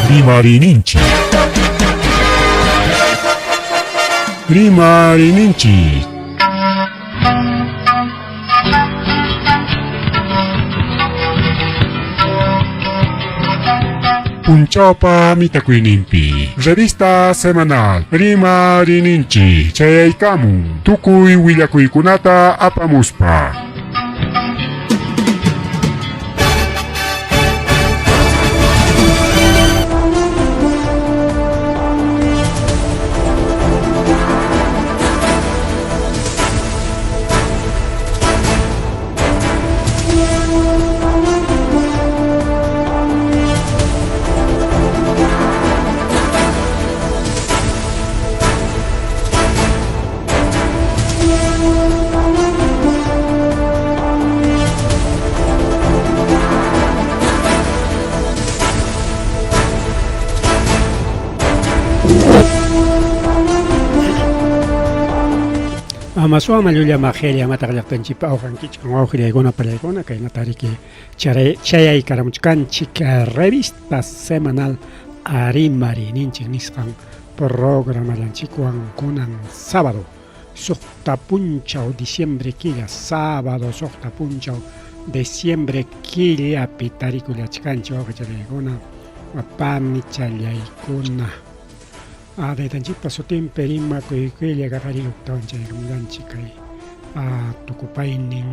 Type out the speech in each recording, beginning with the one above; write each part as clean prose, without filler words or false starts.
Rimariyninchik. Rimariyninchik. Punchawpa mitakuyninpi revista semanal Rimariyninchik chayaykamun tukuy willakuykunata apamuspa. Ama llulla maqella amataq llaqtanchikpa awqankichik wawqillaykuna pallaykuna kaynata riki chayaykaramuchkanchik revista semanal Arimari ninchik nisqan Programallanchikwan kunan sábado suqta punchaw diciembre killa sábado suqta punchaw diciembre killapi tarikullachkanchik wawqichallaykuna panichallaykuna taytanchikpa sutinpi rimakuykuylla kaqariyuktawan chaykamullanchik kay tukupaynin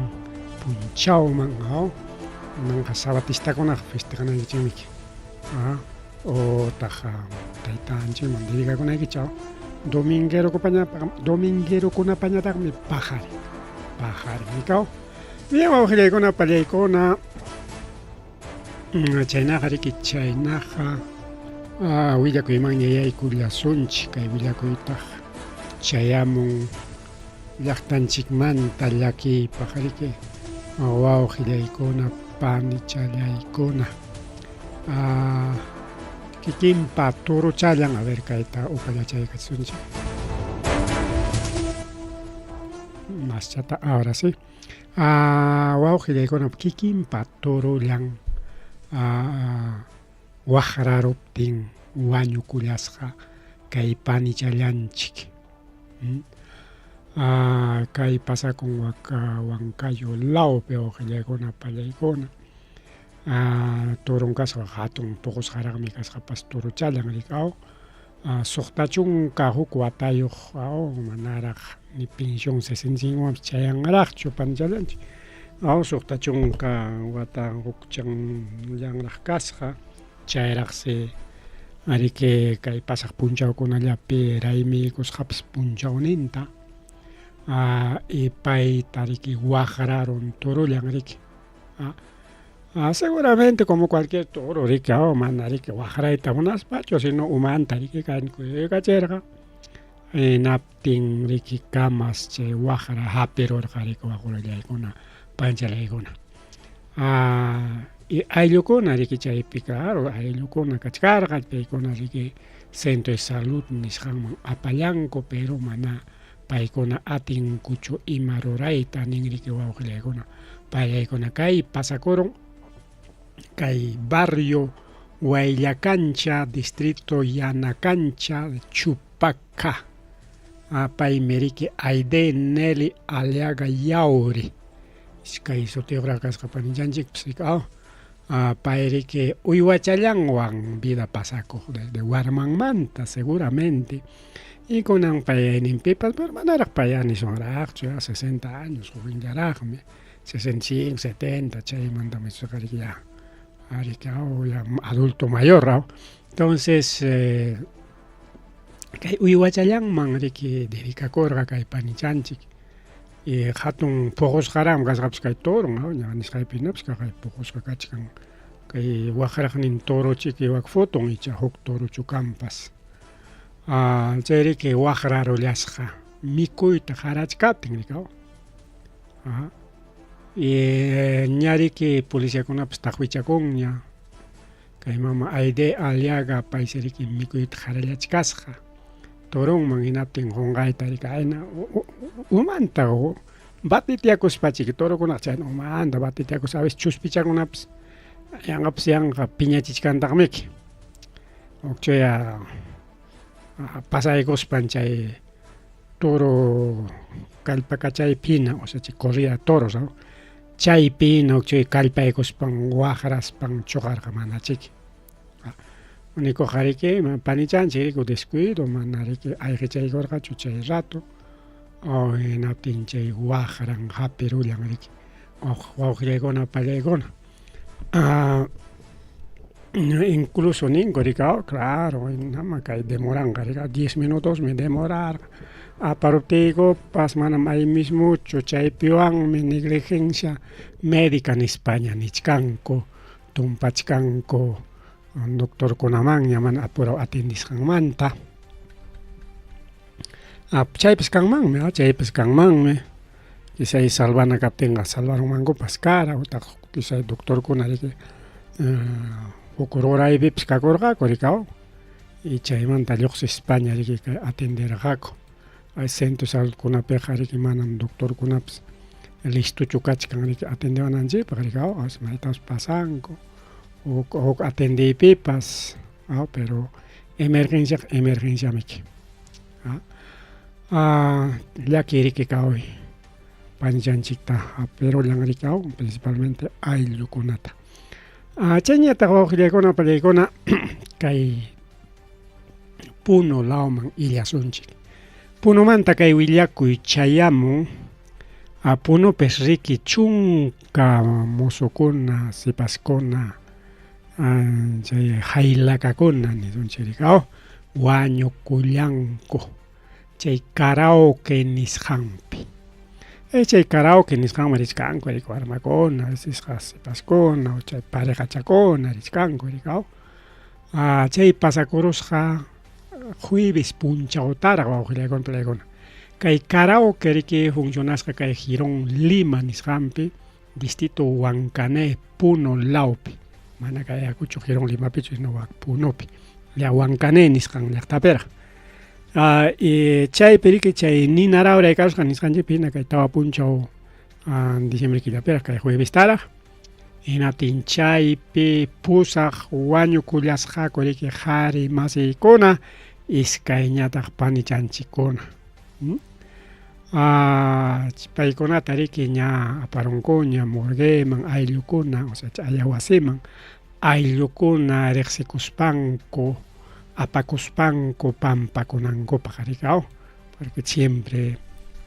punchawman kunanqa sabatistakunaq festejanaykichikmiki Otaq taytanchikman dedicakunaykichik dominguerokunapañataqmi paqarin paqarin nikaw bien wawqillaykuna pallaykuna chaynaqa riki chaynaqa willakuymanña yaykullasunchik kay willakuytaq chayamun llaqtanchikmanta llakiypaq riki wawqillaykuna panichallaykuna Kikinpa turuchallan, a ver kayta upallachaykachisunchik. Maschata, ahora sí. Wawqillaykuna kikinpa turullan waqraruptin wañukullasqa kay panichallanchik. Kay pasakun waka Huancayo lawpi wawqillaykuna pallaykuna. Turun kasqa hatun puqusqaraqmi kasqapas turuchallan rikaw 61 watayuq manaraq ni pensión 65 wanpas chayanraqchu panichallanchik 60 wata hukchanllanraq kasqa chayraqsi ariki kay pasaq punchawkunallapi raymiykusqapas punchawninta y payta riki waqrarun turullan riki Seguramente como cualquier toro riki mana riki waqrayta munaspachu sino umanta riki kankuyukachirqa hinaptin riki kamas chay waqra hapirurqa riki waqurallaykuna panchalaykuna y ayllukuna riki chaypi claro ayllukuna kachkarqa paykuna riki centro de salud nisqanman apallanku pero mana Paykuna atinkuchu ima rurayta ninriki wawqillaykuna pallaykuna kay pasakurun kay barrio Huayllacancha distrito Yanacancha Chupaca paymi riki Aide Nelly Aliaga Yauri iskay sutiyuqraq kasqa panichanchikpas pay riki uywachallanwan vida pasakuq desde warmanmanta seguramente y kunan payayninpipas pero manaraq paya nisunraqchu ya 60 años jovenllaraqmi 65 70 chaymantam ichaqa riki ya riki ya adulto mayor entonces kay uywachallanman riki dedicakurqa kay panichanchik Y hatun puqusqaraqmi kasqapas kay toron, ña nisqaypinapas kay puqusqa kachkan. Kay waqraqnin toro chiki wak foton icha huk torochu kanpas. Chayriki waqrarullasqa mikuyta qarachkaptin rikaw. Y ñariki policiakunapas taqwichakunña. Kay mama Aide Aliaga paysi riki mikuyta qarallachkasqa. Toronman hinaptin qunqayta riki ayna umanta batitiakuspachiki torokunaqa chayna umanta batitiakuspa a veces chuspichakunapas yanqapas yanqa piñachichkantaqmiki. Hukchaya pasaykuspan chay toro kallpakachaypina, o sea chay corrida de toros, ¿no? Chaypina hukchay kallpaykuspan waqraspan chuqarqa manachiki. Nikuqariki panichanchik riku descuido mana riki ayqichaykurqachu chay rato. Oh, hinaptin chay waqran hapirullan riki. Wawqillaykuna pallaykuna. Ah, incluso ninku rika, claro, nama kay demoranqa rika, 10 minutosmi demorarqa. Aparuptiykupas manam ahí mismochu, chaypiwanmi negligencia médica nispaña nichkanku, tumpachkanku doctorkunamanña mana apuraw atendisqanmanta. Ah, chaypas kanmanmi, ah, chaypas kanmanmi. Quizá salvana kaptinqa salvarunmankupas kara utaq quizá doctorkuna riki huk ruraypipas kakurqaku rikaw y chaymanta lluqsispaña riki kay atenderqaku. Ay centro saludkunapiqa riki manam doctorkunapas listochu kachkan riki atendewananchikpaq rikaw maytapas pasanku huk huk atendeypipas aw pero emergenciaqa emergenciamiki. Ah, llaki riki kaway panichanchikta hapirullan riki aw principalmente ayllukunata. Ah, chayñataq wawqillaykuna pallaykuna kay Puno lawman illasunchik. Punomanta kay willakuy chayamun a Punopis riki chunka mozokuna sipaskuna chay haylakakuna nisunchik riki aw wañukullanku chay karaoke nisqanpi. E chay karaoke nisqanman richkanku riki warmakuna riqsisqa sipaskuna chay parejachakuna richkanku riki aw. Ah, chay pasakurusqa jueves punchawtaraq wawqillaykuna palaykuna. Kay karaoke riki funcionasqa kay Jirón Lima nisqanpi distrito Huancané Puno lawpi. Mana kay Ayacucho Jirón Limapichu sino Punopi. Ya Huancané nisqan llaqtapiraq. Ah, y chaypi riki chay nina rawray kasqa nisqanchikpi hina kay tawa punchaw ah, diciembre killapiraq kay juevestaraq. Hinaptin chaypi pusaq wañukullasqaku riki qhari masiykuna iskayñataq panichanchikkuna. Hmm? Ah, paykunata riki ña aparunkuña morgueman ayllukuna, o sea, ayawasiman ayllukuna riqsikuspanku apakuspanku pampakunankupaq riki aw, porque siempre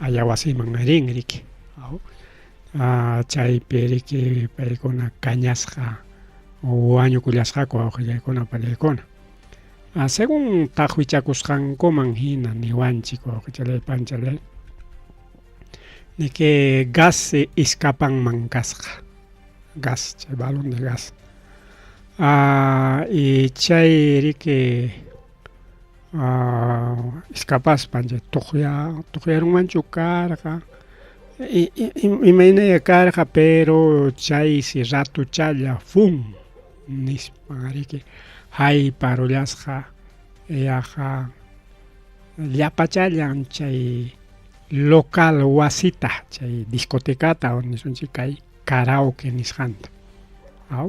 ayawasiman rin riki aw. Ah, chaypi riki paykuna kañasqa wañukullasqaku wawqillaykuna pallaykuna. Ah, según taqwichakusqankuman hina niwanchik wawqichalay panchalay niki gas escapanman kasqa gas chay balón de gas ah, y chay riki ah, escapaspan chay tuqya tuqyarunmanchu karqa imaynaya karqa pero chaysi ratuchalla fun nispan riki hayparullasqa yaqa llapachallan chay local wasita chay discotecata nisunchik kay karaoke nisqanta aw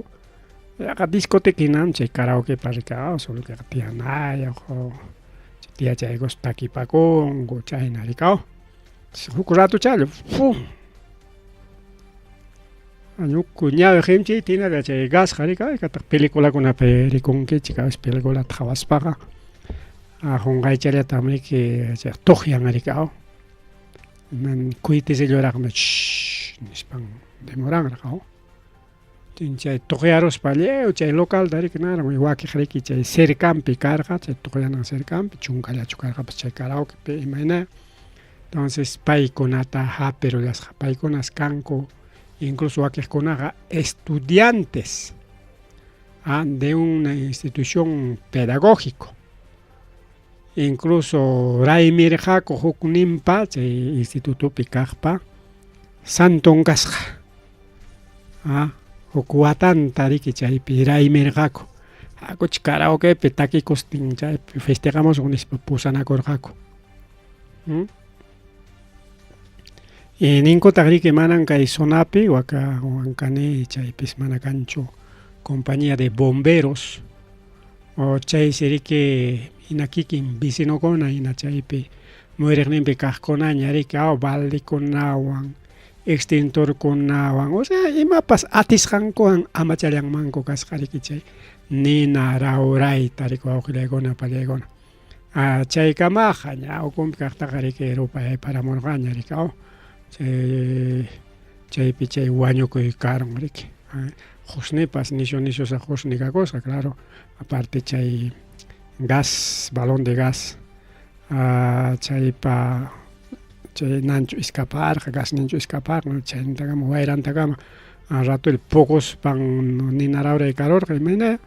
yaqa discoteca hinam chay karaokepa rika solo que tiyanayuq tiyachaykus takipakunku chayna rikaw huk ratuchalla fum Ñuku ñawi qimchiyta hinalla chay gasqa riki haykataq peliculakunapi rikunkichik a veces peliculata qhawaspaqa qunqaychallatam riki chay tuqyan riki aw cohetecilloraqmi nispan demoranraq aw chay tuqyaruspa lliw chay localta riki naran wakiq riki chay cercanpi karqa chay tuqyanan cercanpi chunkallachu karqapas chay karaokepi imayna Entonces paykunata hapirullasqa paykunas kanku incluso wakiqkunaqa estudiantes ah, de una institución pedagógico incluso raymirqaku hukninpa chay institutopi kaqpa santon kasqa ah, huk watanta riki chaypi raymirqaku hakuchik karaokepi takikustin chaypi festejamusun nispa pusanakurqaku ¿Mm? Y ninkutaq riki manan kay zonapi waka Huancané chaypis mana kanchu compañía de bomberos. O chaysi riki hina kikin vecinokuna hina chaypi muyuriqninpi kaqkunaña riki aw baldekunawan extintorkunawan o sea imapas atisqankuwan amachallanmanku kasqa riki chay nina rawrayta riki wawqillaykuna pallaykuna. Chaykamaqa ña ukunpi kaqtaqa riki rupay ayparamurqaña riki aw chay chaypi chay wañukuy karun riki. Qusnipas nishu nishusa qusni kakusqa claro aparte chay gas balón de gas chaypa chay nanchu escaparqa gasninchu escaparqa chaynintakama wayrantakama ratolla puquspan nina rawray karurqa imaynaya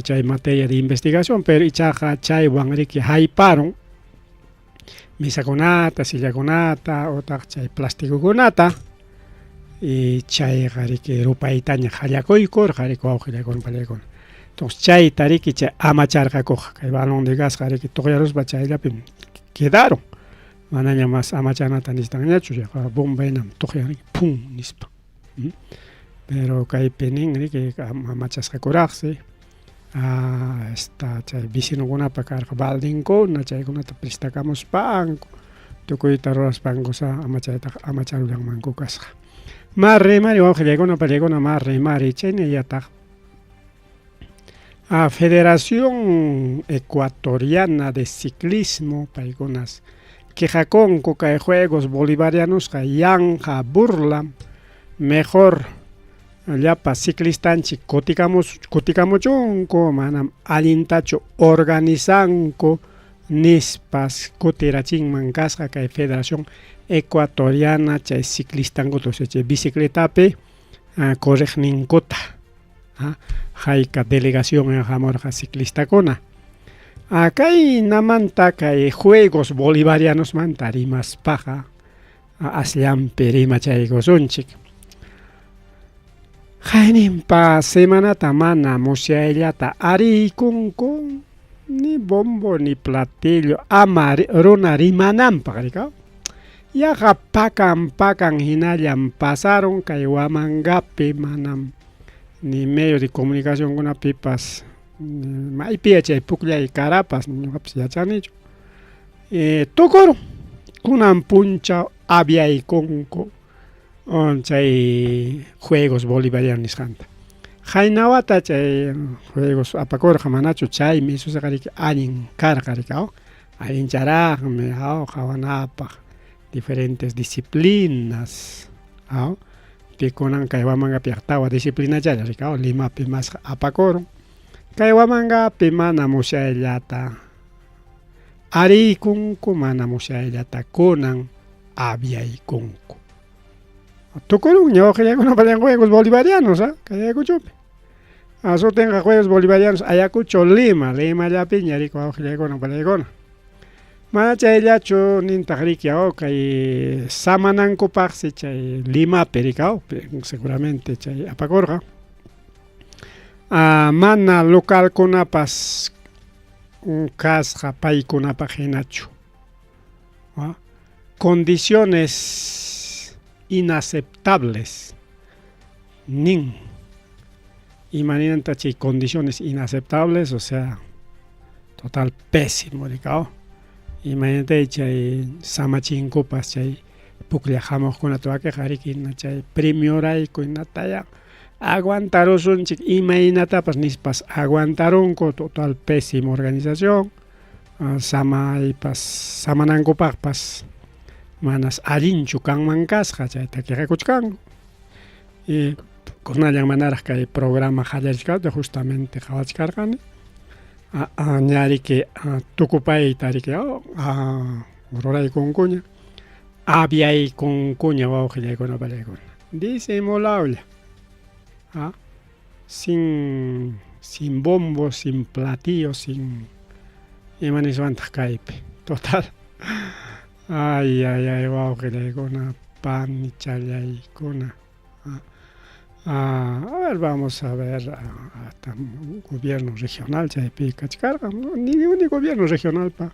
chay materia de investigación pero ichaqa chaywan riki hayparun mesakunata sillakunata utaq chay plasticokunata y chayqa riki rupaytaña qallakuykurqa riki wawqillaykuna pallaykuna entonces chayta riki chay amacharqakuqa kay balón de gasqa riki tuqyaruspa chayllapim quedaron manaña mas amachanata necesitanñachu yaqa bomba hinam tuqyan riki pum nispa pero kaypi nin riki amachasqakuraqsi esta chay vecinokunapa karqa baldenkuna chaykunata prestakamuspanku tukuyta ruraspanku sa amachaytaqa amacharullanmanku kasqa. Ma rimari wawqillaykuna pallaykuna ma rimari chaynallataq a Federación Ecuatoriana de Ciclismo paykunas quejakunku kay Juegos Bolivarianosqa yanqa burlam mejor llapa ciclistanchik kutikamuchunku manam allintachu organizanku nispas kutirachinman kasqa kay Federación Ecuatoriana chay ciclistankuta o sea chay bicicletapi correqninkuta hayka delegación hamurqa ciclistakuna. Kaynamanta kay Juegos Bolivarianosmanta rimaspaqa asllanpi rimachaykusunchik. Qayninpa semanata mana musyayllata ariykunku ni bombo ni platillo ama runa rimananpaq rikaw. Yaqa pakan pakan hinallam pasarun kay Huamangapi manam ni medio de comunicacionkunapipas maypiya chay pukllay karapas ñuqapas yachanichu. Tukurun kunan punchaw aviaykunku chay Juegos Bolivarianos nisqanta. Qayna wata chay Juegos apakurqa manachu chaymi isusqa riki allin karqa riki aw allincharaqmi aw qawanapaq diferentes disciplinas aw pikunan kay Huamangapi tawa disciplinachalla riki aw Limapi masqa apakurun kay Huamangapi mana musyayllata ariykunku mana musyayllata kunan aviaykunku. Tukurun ñawqillaykuna pallan Juegos Bolivarianos kay Ayacuchopi. Sutinqa Juegos Bolivarianos Ayacucho Lima, Limallapiña riki wawqillaykuna pallaykuna. Mana chayllachu nintaq riki aw kay samanankupaqsi chay Limapi riki aw seguramente chay apakurqa. Mana localkunapas kasqa paykunapaq hinachu. Condiciones inaceptables nin. Imaninanta chay condiciones inaceptables, o sea, total pésimo riki aw. Imaynatay chay samachinkupas chay pukllaq hamuqkunata wakinqa riki chay premiorayku hinataya aguantarusunchik imaynatapas nispas aguantarunku total pésimo organización samaypas samanankupaqpas manas allinchu kanman kasqa chayta quejakuchkanku. Y kunallan manaraq kay programa qallarichkaptin justamente qhawachkarqani ña riki tukupayta riki ruraykunkuña aviaykunkuña wawqillaykuna pallaykuna disimulawlla sin sin bombo sin platillo sin ima niswantaq kaypi total ay ay ay wawqillaykuna panichallaykuna. A ver, vamos a ver hasta gobierno regional chaypi kachkarqa ni ni gobierno regionalpa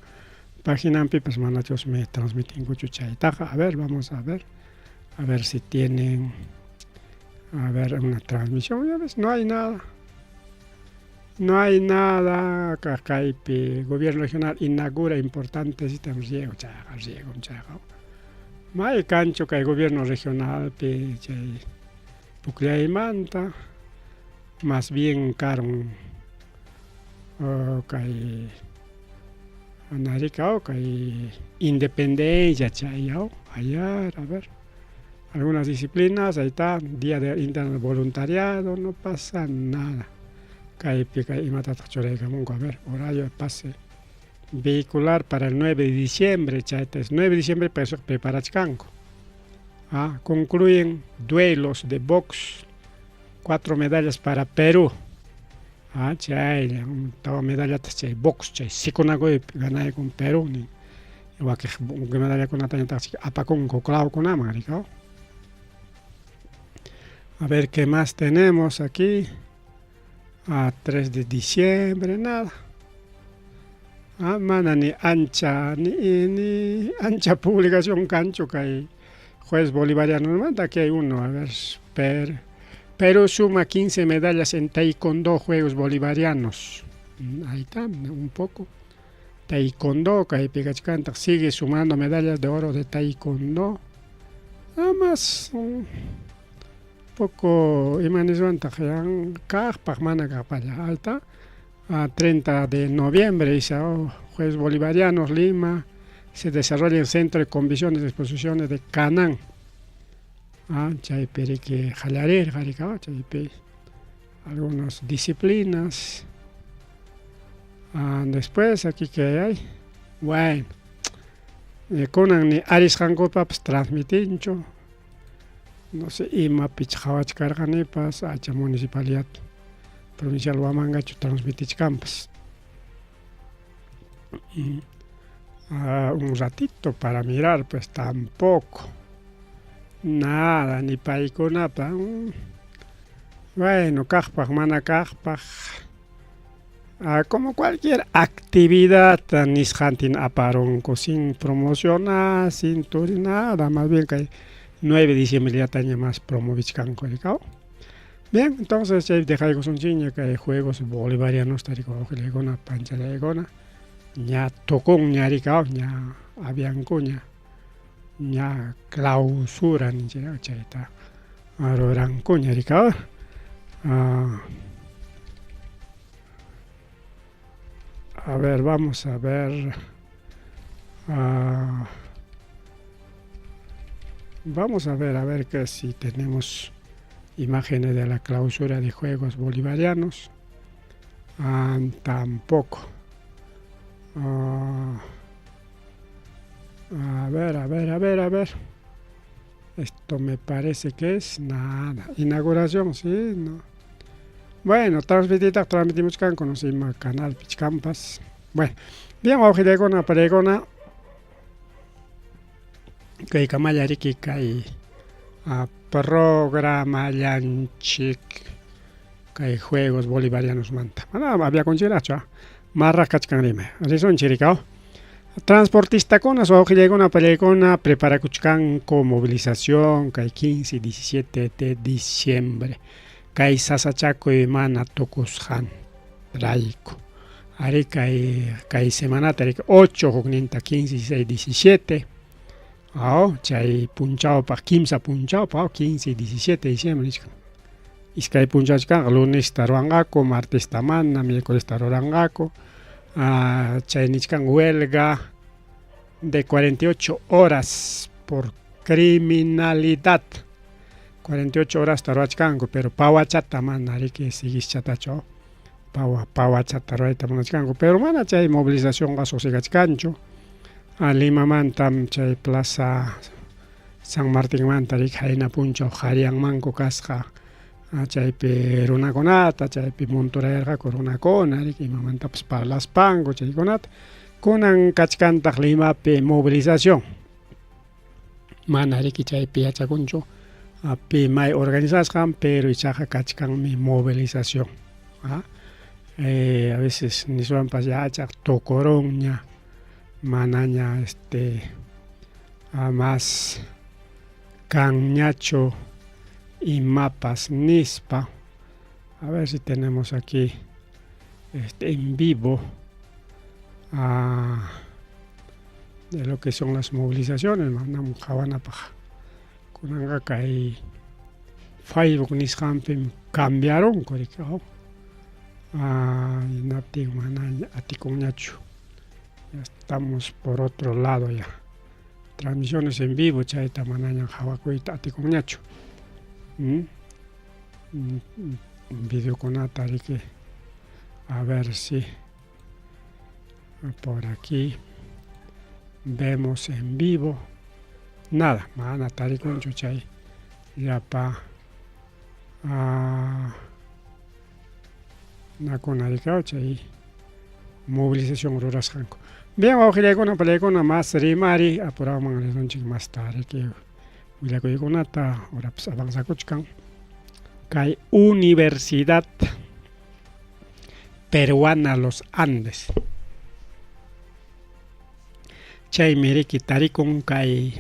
paginanpipas manachusmi transmitinkuchu chaytaqa. A ver, vamos a ver si tienen a ver una transmisión, ya ves, no hay nada. No hay nada kaypi gobierno regional inaugura importante sistema riego chayqa riegom chayqa. May kanchu kay gobierno regionalpi chay pukllaymanta más bien karun kay anarika kay independencia chay ayar a ver algunas disciplinas ahí está día de interno voluntariado no pasa nada kaypi kay imatataq churaykamunku a ver horario de pase vehicular para el 9 de diciembre chayta es 9 de diciembre preparachkanku ah, concluyen duelos de box cuatro medallas para Perú ah, chaylla tawa medallata chay box chay sikunakuypi ganaykun Perú nin wakiq medallakunatañataq apakunku clawkunaman rikaw a ver qué más tenemos aquí a 3 de diciembre nada ah, mana ni ancha ni, ni ancha publicación kanchu kay juez bolivariano manta aquí hay uno a ver per, Perú suma 15 medallas en taekwondo Juegos Bolivarianos ahí está un poco taekwondo kaypi kachkantaq sigue sumando medallas de oro de taekwondo nada más un poco ima niswantaq kaqpaq mana kaqpalla ahí está a 30 de noviembre dice oh, Juegos Bolivarianos Lima se desarrolla en Centro de Convenciones y Exposiciones de Canán ah, chaypi riki qallarirqa riki chaypi algunas disciplinas ah, después aquí que hay bueno kunan ni arisqankupapas transmitinchu no sé imapich qhawachkarqanipas acha municipalidad provincial Huamangachu transmitichkanpas un ratito para mirar pues tampoco nada ni paykunapa bueno kaqpaq mana kaqpaq como cualquier actividad nisqantin aparunku sin promocionar sin turi nada más bien kay 9 de diciembre llataña más promovichkanku rikaw bien entonces chay dejaykusunchikña kay juegos bolivarianos wawqillaykuna panchallaykuna ña tukunña rikaw ña aviankuña ña clausura ninchik chayta rurankuña rikaw a ver vamos a ver vamos a ver que si tenemos imágenes de la clausura de Juegos Bolivarianos tampoco a ver, a ver, a ver, a ver. Esto me parece que es nada. Inauguración, sí, no. Bueno, transmitita, transmitimos kan conocimos canal Pichcampas. Bueno, bien, wawqillaykuna pariykuna. Kay kamalla riki kay programallanchik kay Juegos Bolivarianos manta. Mana aviakunchikraqchu, marraq kachkan rimay. Risunchik rikaw. Transportistakuna wawqillaykuna pariykuna preparakuchkanku movilización kay 15 y 17 de diciembre. Kay sasachakuy mana tukusqan rayku. Ari kay kay semanata riki 8 hukninta 15, 16, 17. Aw chay punchawpaq kimsa punchawpaq 15 y 17 de diciembre nichkan. Iskay punchawchkanqa lunesta ruwanqaku, martesta mana, miércolesta ruranqaku. Chay nichkan huelga de 48 horas por criminalidad. 48 horas ruwachkanku, pero pawachata mana riki siguischatachu pawa pawachata ruwayta munachkanku, pero mana chay movilizacionqa sucedachkanchu. Limamantam chay plaza San Martinmanta riki qayna punchaw qariyanmanku kasqa chaypi runakunata, chaypi monturayarqaku runakuna riki imamantapas parlaspanku chaykunata. Kunan kachkantaq Limapi movilización. Mana riki chaypi yachakunchu pi may organizasqan, pero ichaqa kachkanmi movilización. A veces niswanpas yachaq tukurunña manaña más kanñachu imapas nispa. A ver si tenemos aquí. este, en vivo ah, de lo que son las movilizaciones, manam qhawanapaq. Kunanqa kay Facebook nisqanpim cambiarunku riki, ah, hinaptin mana atikunñachu. Ya estamos por otro lado ya. Transmisiones en vivo chayta manaña qhawakuyta atikunñachu. ¿Mm? Videokunata riki a ver si por aquí vemos en vivo. Nada, mana tarikunchu chay llapa ah, nakuna rikaw chay movilización rurasqanku. Bien, wawqillaykuna palaykuna mas rimari apurawman risunchik masta riki willakuykunata horapas avanzakuchkan kay Universidad Peruana Los Andes. Chaymi riki tarikun kay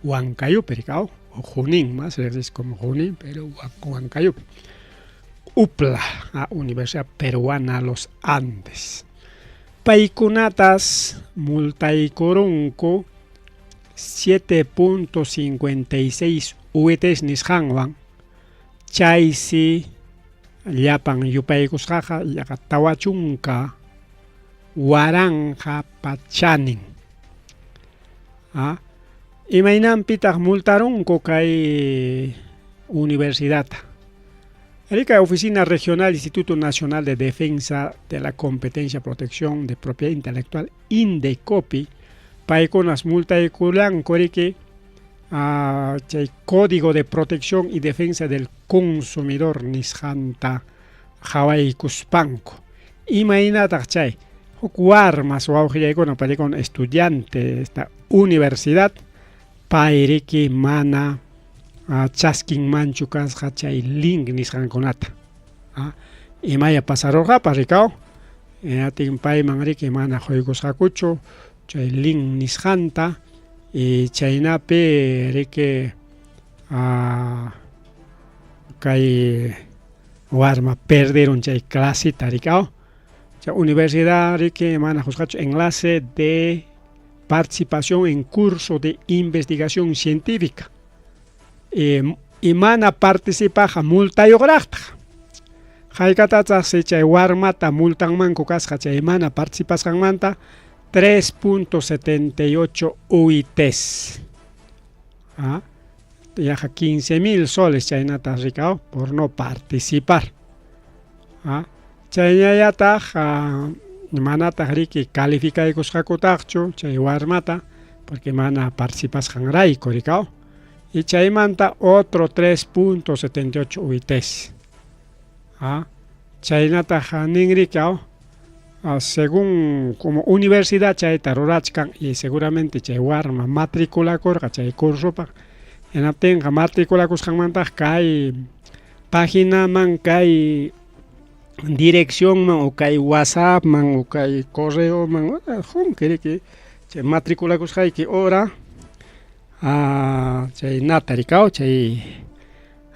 Huancayupi rikaw o Junín, más riqsisqa como Junín, pero Huancayupi. UPLA, a Universidad Peruana Los Andes. Paykunatas multaykurunku 7.56 UITs nisqanwan, chaysi llapan yupaykusqaqa yaqa 40 waranqa pachanin. Ah, imaynanpitaq multarunku kay universidadta? Rika Oficina Regional Instituto Nacional de Defensa de la Competencia Protección de Propiedad Intelectual, INDECOPI, paykunas multaykulanku riki ah, chay Código de Protección y Defensa del Consumidor nisqanta qhawaykuspanku. Imaynataq chay? Huk warmas wawqillaykuna paykuna estudiante esta universidad, pay riki mana chaskinmanchu kasqa chay link nisqankunata. Imaya pasarurqapas rikaw, atin payman riki mana quykusqakuchu chay link nisqanta y chaynapi riki kay warma perderun chay claseta rikaw. Chay universidad riki mana qusqachu enlace de participación en curso de investigación científica. Y mana participaqqa multayuqraqtaq. Haykatataq chay warmata multanmanku kasqa chay mana participasqanmanta? 3.78 UITs. Ah, yaqa 15,000 soles chaynata rikaw por no participar. Ah, chayñallataq manataq riki calificaykusqakutaqchu chay warmata porque mana participasqanrayku rikaw. Y chaymanta otro 3.78 UITs. Ah, chaynataq nin rikaw, según como universidad chayta rurachkan y seguramente chay warma matriculakurqa chay cursopaq, hinaptinqa matriculakusqanmantaq kay paginaman, kay direccionman o kay WhatsAppman o kay correoman qunki riki chay matriculakusqayki hora chay nata rikaw chay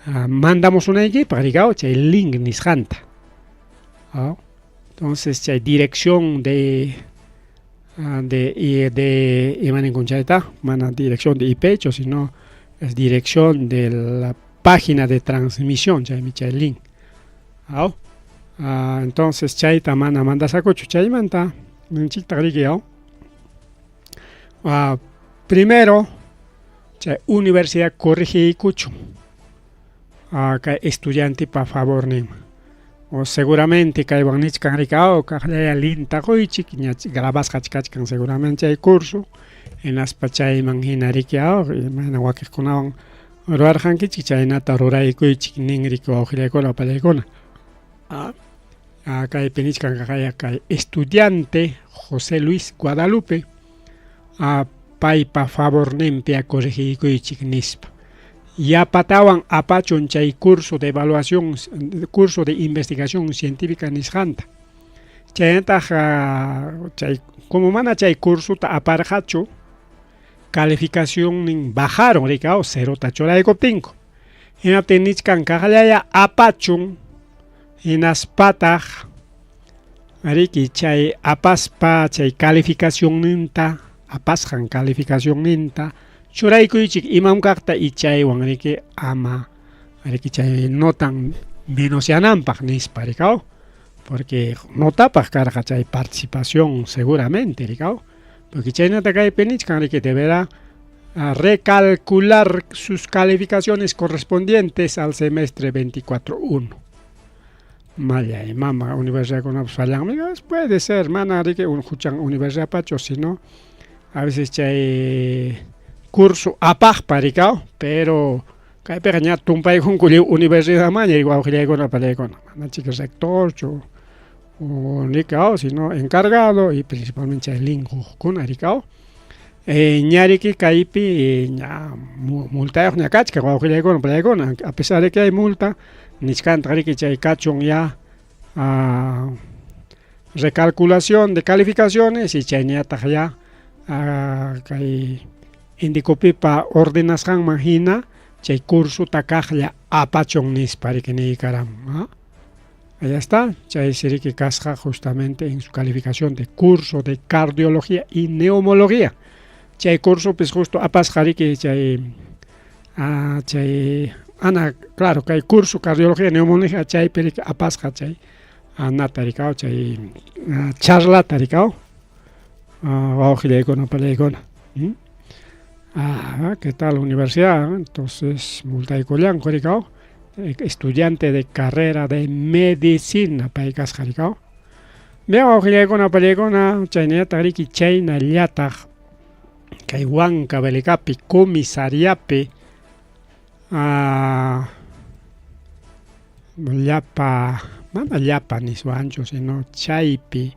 mandamusunaykipaq rikaw chay link nisqanta. Entonces chay dirección de imaninkun chayta, mana dirección de IP, sino es dirección de la página de transmisión, chaymi chay link. Entonces chayta mana mandasakuchu chaymanta ninchiktaq riki primero chay universidad corrigiykuchun kay estudiantepa favorninman. O seguramente kaywan nichkan rikaw kaqllaya linta quychik ña grabasqa kachkan seguramente chay curso hinaspa chayman hina riki imayna wakiqkunawan ruwarqankichik chaynata ruraykuychik nin riki wawqillaykuna papallaykuna. Kaypi nichkan kaqaya kay estudiante José Luis Guadalupe paypa favorninpi corrigiykuychik nispa. Yapatawan apachun chay curso de evaluación, curso de investigación científica nisqanta. Chaynataq chay como mana chay cursota aparqachu calificacionnin bajaron rikaw cerota churaykuptinku. Hinaptin nichkan kaqllaya apachun hinaspataq Riki chay apaspa chay calificacionninta apasqan calificacionninta churaykuychik imam kaqta y chaywan riki ama riki chay notan menosyananpaq nispa rikaw porque notapaq karqa chay participación seguramente rikaw porque chaynata kaypi nichkan riki deberá recalcular sus calificaciones correspondientes al semestre 24-1. Mallay mama universidadkunapas fallanmi, puede ser, mana riki huchan universidadpachu, sino a veces chay curso apaqpa rikaw, pero kaypiqa ña tumpaykunku lliw universidadmanña wawqillaykuna pallaykuna, mana chika rectorchu o rikaw, sino encargado y principalmente chay linquqkuna rikaw. Ña riki kaypi ña multayuq ña kachkan wawqillaykuna pallaykuna, a pesar de que hay multa, nichkantaq riki chay kachun ya recalculación de calificaciones y chayñataq ya kay Indecopipa ordenasqanman hina chay cursuta kaqlla apachun nispa riki niykaramun. Ahí está, chaysi riki kasqa justamente en su calificación de curso de cardiología y neumología. Chay cursopis justo apasqa riki chay chay ana claro kay curso cardiología y neumología chaypi riki apasqa chay anata rikaw chay charlata rikaw wawqillaykuna pallaykuna. ¿Qué tal universidad? Entonces multaykullanku rikaw estudiante de carrera de medicina pay kasqa rikaw. Bien wawqillaykuna pallaykuna chaynallataq riki chaynallataq kay Huancavelicapi comisariapi llapa mana llapa niswanchu sino chaypi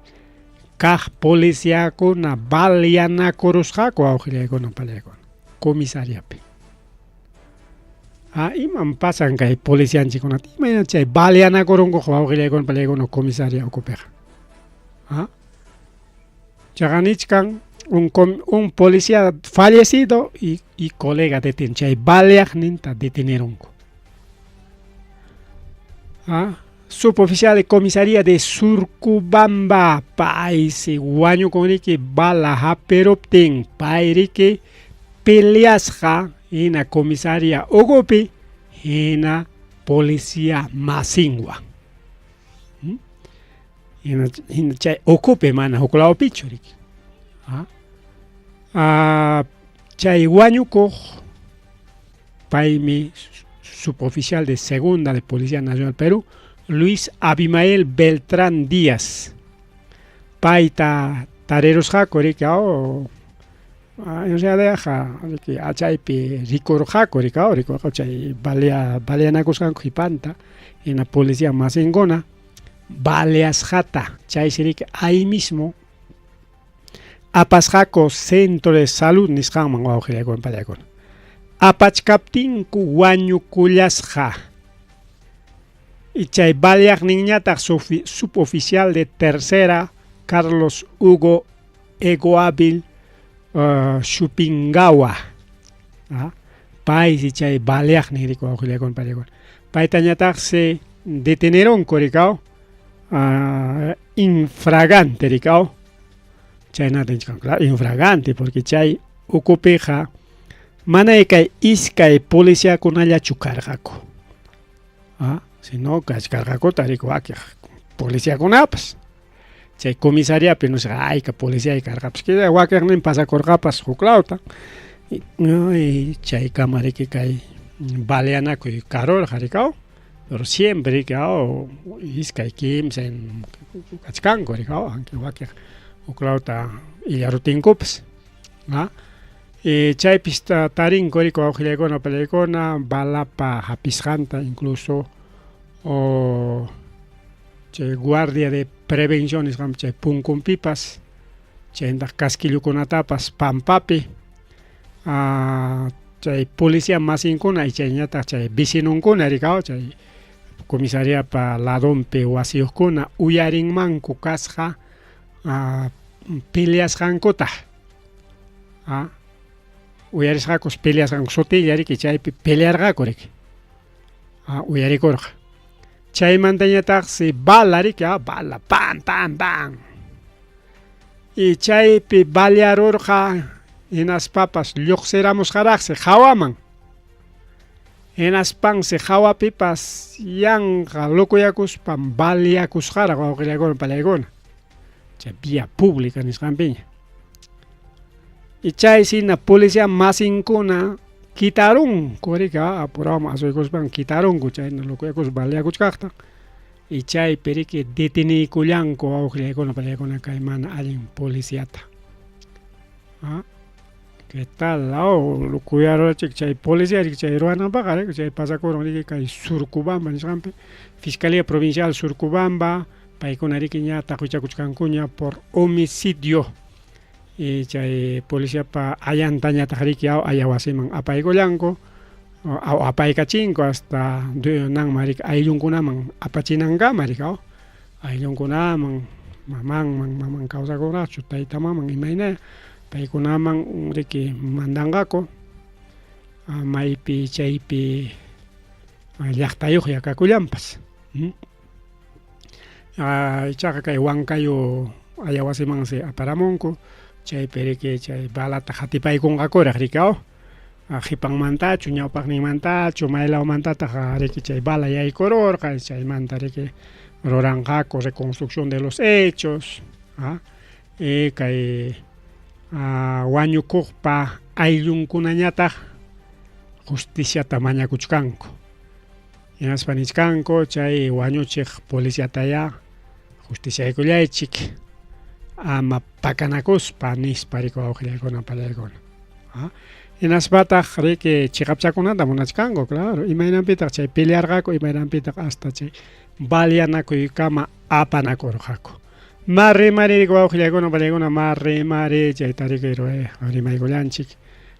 kaq policiakuna baleanakurusqaku wawqillaykuna pallaykuna comisariapi. Imam pasan kay policianchikkunata imayna chay baleanakurunkuqa wawqillaykuna pallaykuna comisaria ukupiqa. Chaqa nichkan un policía fallecido y colega detenido, chay baleaqninta detenerunku. Suboficial de comisaría de Surcubamba, paysi wañukun riki bala hapiruptin, pay riki peleasqa hina comisaría ukupi hina policía masinwan. Hina chay ukupi mana huk lawpichu riki. Chay wañukuq paymi suboficial de segunda de Policía Nacional Perú, Luis Abimael Beltrán Díaz. Payta tarirusqaku riki en realidad riki achaypi rikurqaku rikaw rikurqaku chay baleanakusqanku qhipanta hina policía masinkuna baleasqata chaysi riki ahí mismo apasqaku centro de salud nisqanman wawqillaykuna pallaykuna. Apachkaptinku wañukullasqa. Y chay baleaqninñataq suboficial de tercera Carlos Hugo Egoabil Shupingawa. Paysi chay baleaqnin riki wawqillaykuna pallaykuna. Paytañataqsi detenerunku rikaw infragante rikaw. Chaynata nichkan, claro, infragante porque chay ukupiqa manay kay iskay policiakunallachu karqaku. Sino kachkarqakuta riki wakiq policiakunapas. Chay comisariapi no sé, ayka policía karqapas. Wakiqnin pasakurqapas huk lawta. Y chaykama riki kay baleanakuy karurqa rikaw. Pero siempre riki iskay kimsa kachkanku rikaw, aunque wakiq huk lawta illarutinkupas. Chaypis tarinku riki wawqillaykuna pallaykuna balapa hapisqanta incluso o chay guardia de prevención nisqanpi chay punkunpipas chayntaq casquillukunatapas pampapi chay policía masinkuna y chayñataq chay vecinunkuna rikaw chay comisariapa ladonpi wasiyuqkuna uyarinmanku kasqa peleasqankuta. Uyarisqakus peleasqanku sutilla riki chaypi pelearqaku riki. Uyarikurqa. Chaymantañataqsi bala riki, ah, bala, pam, pam, pam. Y chaypi balearurqa hinaspapas lluqsiramusqaraqsi hawaman. Hinaspansi hawapipas yanqa locoyakuspan baleakusqaraq wawqillaykuna palaykuna. Chay vía pública nisqanpiña. Y chaysina policía masinkuna quitarunku riki, apurawan asuykuspan quitarunku chayna locoyakuspa baleakuchkaqta. Y chaypi riki deteniykullanku wawqillaykuna palaykuna kay mana allin policiata. ¿Ah? ¿Qué tal? Oh, lukuyarurachik chay policía riki chay ruwananpaqqa riki chay pasakurun riki kay Surcubamba nisqanpi Fiscalía Provincial Surcubamba paykuna riki ña taqwichakuchkankuña por homicidio y chay policiapa ayantañataq riki aw ayawasiman apaykullanku aw apaykachinku hasta nanman riki ayllunkunaman apachinankama riki aw ayllunkunaman mamanman maman kawsakunraqchu tayta maman imayna paykunaman riki mandanqaku maypi chaypi llaqtayuqya kakullanpas. Ichaqa kay Huancayo ayawasimansi aparamunku chaypi riki chay balata qatipaykunqakuraq riki aw qhipanmantachu ñawpaqninmantachu maylawmantataq riki chay bala yaykururqa chaymanta riki ruranqaku reconstrucción de los hechos y kay wañukuqpa ayllunkunañataq justiciata mañakuchkanku. Hinaspa nichkanku chay wañuchiq policiatayá justiciaykullaychik ama pakanakuspa nispa riki wawqillaykuna pallaykuna. Hinaspataq riki chiqapchakunata munachkanku, claro, imaynanpitaq chay pelearqaku, imaynanpitaq hasta chay baleanakuykama apanakurqaku. Ma rimari riki wawqillaykuna pallaykuna, ma rimari chayta riki rimaykullanchik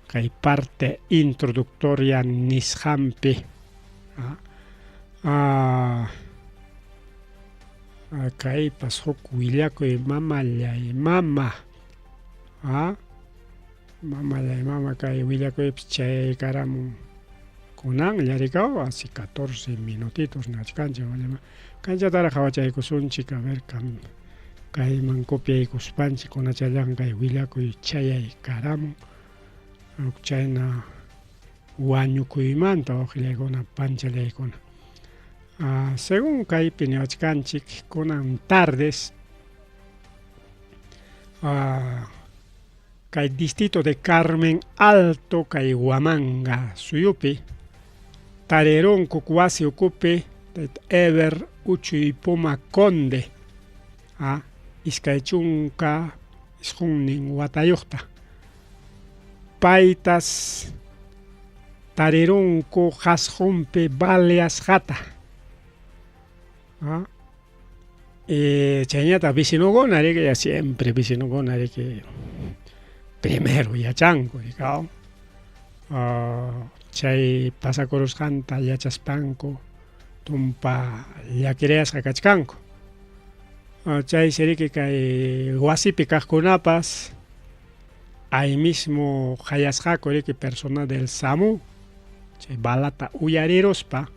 kay parte introductoria nisqanpi. Kaypas huk willakuy mamallay mama. Mamallay mama kay willakuypas chaykaramun kunanlla rikaw hace 14 minutitos nachkanchik kanchataraq qhawachaykusunchik a ver kayman copiaykuspanchik kunachallan kay willakuy chayaykaramun huk chayna wañukuymanta wawqillaykuna panchallaykuna. Según kaypi niwachkanchik kunan tardes kay distrito de Carmen Alto kay Huamanga suyupi tarirunku wasi ukupi tayta Eber Uchuy Puma Conde 29 watayuqta paytas tarirunku qasqunpi baleasqata. Chayñataq vecinokuna riki ya siempre vecinokuna riki primero yachanku rikaw. Chay pasakurusqanta yachaspanku tumpa llakirayasqa kachkanku. Chaysi riki kay wasipi kaqkunapas ahí mismo qayasqaku riki personal del SAMU chay balata uyariruspa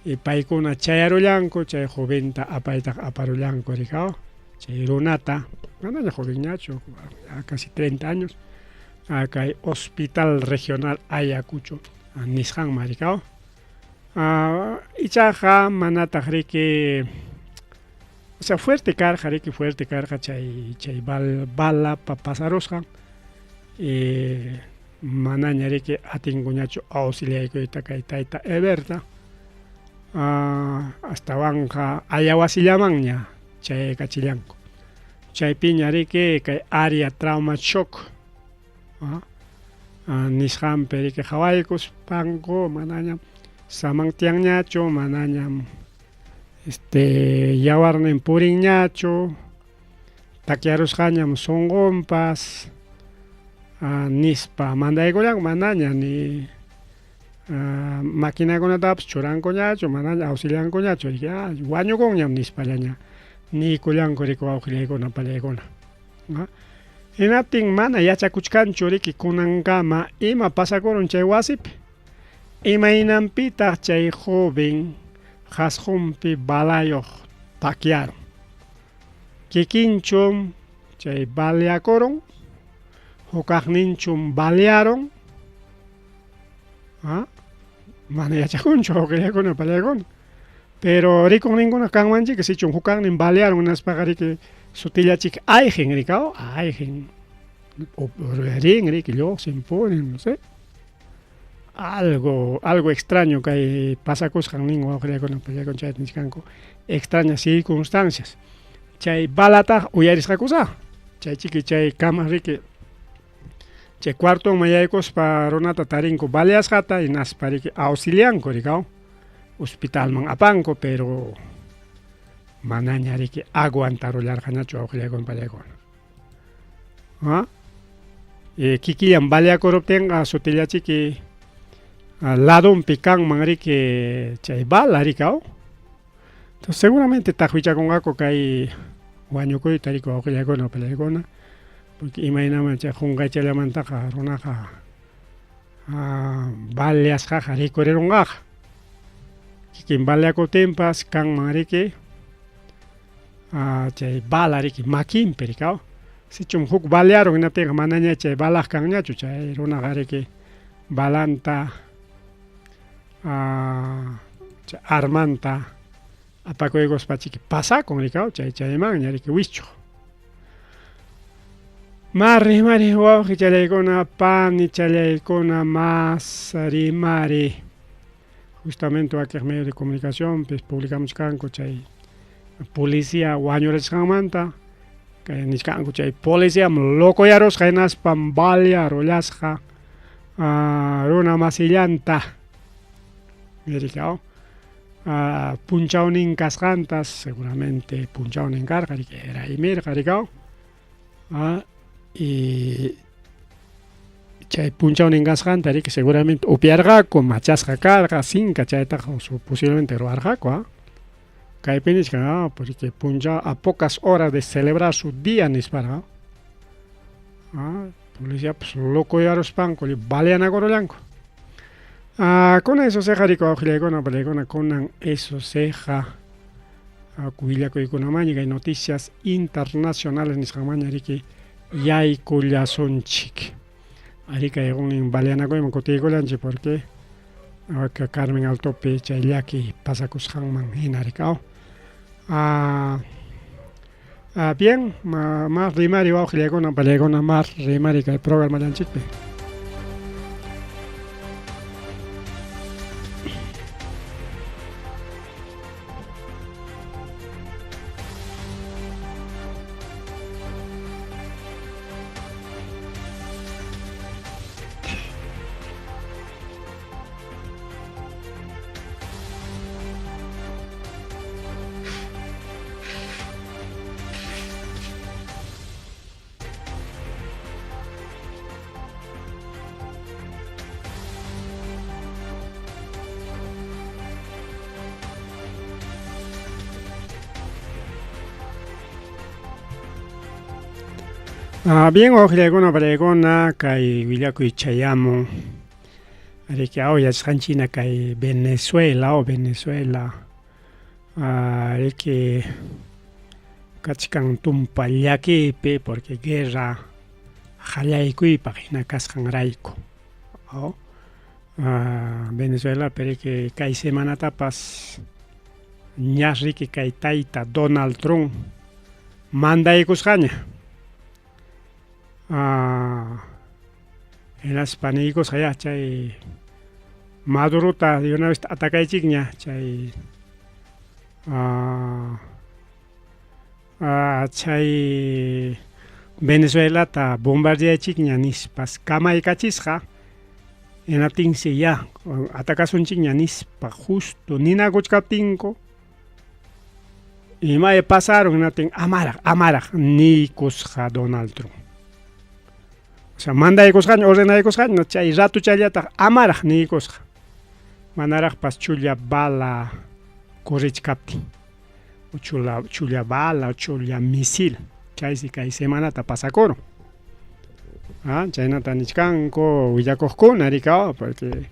y paykuna chayarullanku chay joventa apaytaq aparullanku rikaw chay runata manaña jovenñachu ya casi 30 años kay hospital regional Ayacucho nisqanman rikaw. Ichaqa manataq riki o sea fuerte karqa riki fuerte karqa chay chay balapa pasarusqan manaña riki atinkuñachu auxiliaykuyta kay tayta Eberta astawanqa ayawasillamanña chayaykachillanku chaypiña riki kay área trauma shock nisqanpi riki qhawaykuspanku manañam samantianñachu manañam yawarnin purinñachu takyarusqañam sunqunpas nispa mandaykullanku manaña ni maquinakunatapas churankuñachu manaña auxiliankuñachu wañukunñam nispallaña niykullanku riki wawqillaykuna pallaykuna. Hinaptin mana yachakuchkanchu riki kunankama ima pasakurun chay wasipi. Imaynanpitaq chay joven qasqunpi balayuq takyarun. Kikinchum chay baleakurun, hukaqninchum balearun, ¿ah? Mana yachakunchu wawqillaykuna palaykuna. Pero rikuqninkuna kanmanchik sichum hukaqnin balearun hinaspaqa riki sutillachik ayqin rikaw, ayqin rin riki lluqsin purin, no sé. Algo, algo extraño kay pasakusqan nin wawqillaykuna palaykuna chayta nichkanku extrañas circunstancias. Chay balataq uyarisqakusá. Chay chiki chay kamas riki chay cuartonman yaykuspa runata tarinku baleasqata hinaspa riki auxilianku rikaw hospitalman apanku pero manaña riki aguantarullarqañachu wawqillaykuna palaykuna. ¿Ah? E, kikillan baleakuruptinqa sutillachiki ladonpi kanman riki chay bala rikaw. Entonces seguramente taqwichakunqaku kay wañukuyta riki wawqillaykuna wawqillaykuna porque imaynaman chay qunqaychallamantaqa runaqa baleasqaqa rikurirunqaqa. Kikin baleakuptinpas kanman riki chay bala riki makinpi rikaw. Sichum huk balearun hinaptinqa manaña chay balaq kanñachu chay runaqa riki balanta chay armanta apakuykuspa chiki pasakun rikaw chay chaymanña riki wischuq. Mari mari wawqi challaykuna pani challaykuna mas rimari. Justamente wakiq medio de comunicación pis publicamuchkanku chay policía wañurachisqanmanta kay nichkanku chay policiam locoyarusqa hinaspam balearullasqa runa masillanta rikaw punchawnin kasqantas seguramente punchawnin karqa riki raymirqa rikaw y chay punchawnin kasqanta riki seguramente upiarqaku machasqa karqa sinka chaytaqa posiblemente ruwarqaku kaypi nichkan porque punchaw a pocas horas de celebrar su día nisparqa policía pues locoyaruspanku baleanakurullanku. Kunan eso ceja riki wawqillaykuna palaykuna kunan eso ceja willakuykunamaña kay noticias internacionales nisqanmaña riki yaykullasunchik. Ari kay qunin baleanakuyman kutiykullanchik porque Carmen Altopi chay llaki pasakusqanman hina rikaw. Bien, mas rimari wawqillaykuna palaykuna mas rimari kay programallanchikpi. Bien, wawqillaykuna palaykuna kay willakuy chayamun riki aw yachasqanchina kay Venezuela o Venezuela riki kachkan tumpa llakiypi porque guerra qallaykuypaq hina kasqanrayku. Venezuelapi riki kay semanatapas ñas riki kay tayta Donald Trump mandaykusqaña. Hinaspa niykusqa ya chay Madurota de una vez atacaychikña chay chay Venezuelata bombardeachikña nispas kamaykachisqa hinaptinsi ya atakasunchikña nispa justo ninakuchkaptinku imay pasaron hinaptin amaraq amaraq niykusqa Donald Trump. O sea, mandaykusqaña ordenaykusqaña chay ratuchallataq amaraq niykusqa manaraqpas chulla bala corrichkaptin o chulla bala o chulla misil chaysi kay semanata pasakurun. Chaynata nichkanku willakuqkuna rikaw porque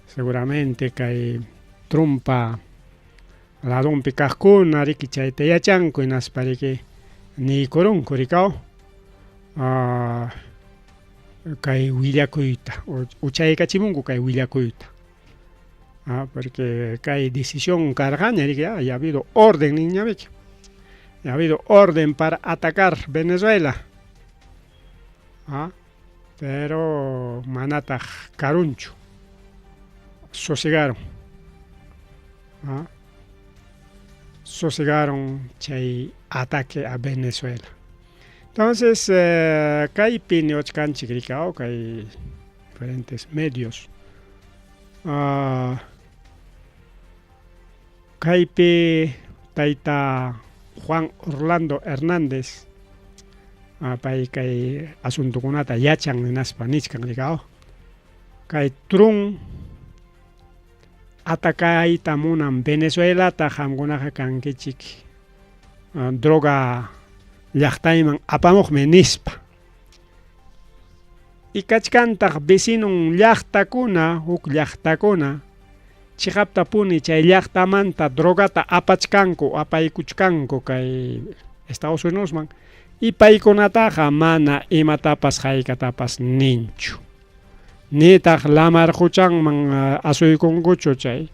seguramente kay Trumpa Ladonpi kaqkuna riki chayta yachanku hinaspa riki niykurunku rikaw kay willakuyta uchaykachimunku kay willakuyta. Porque kay decisión karqaña riki ya ha habido orden ninña riki. Ya ha habido orden para atacar Venezuela. Pero manataq karunchu. Sosegaron. Sosegaron chay ataque a Venezuela. Entonces, kaypi niwachkanchik rikaw kay diferentes medios. Kaypi tayta Juan Orlando Hernández pay kay asuntokunata yachan hinaspa nichkan rikaw. Kay Trump atakayta munan Venezuelata qamkunaqa kankichik droga llaqtayman apamuqmi nispa. Y kachkantaq vecinon llaqtakuna, huk llaqtakuna, chiqaptapuni chay llaqtamanta drogata apachkanku, apaykuchkanku kay Estados Unidosman y paykunataqa mana imatapas haykatapas ninchu. Nitaq lamar quchanman asuykunkuchu chay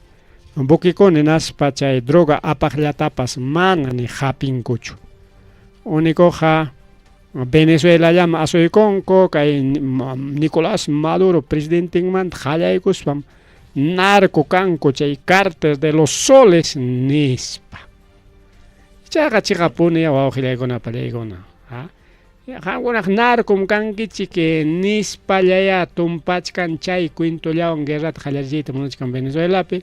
buquekuna hinaspa chay droga apaqllatapas mana ni hapinkuchu. Únicoqa Venezuelallaman asuykunku kay Nicolás Maduro presidentenmanta qallaykuspam narco kanku chay cártel de los soles nispa. Chayqa chiqapuni wawqillaykuna pallaykuna. Qamkunaqa narcom kankichik nispallaya tumpachkan chay cuentollawan guerrata qallarichiyta munachkan Venezuelapi.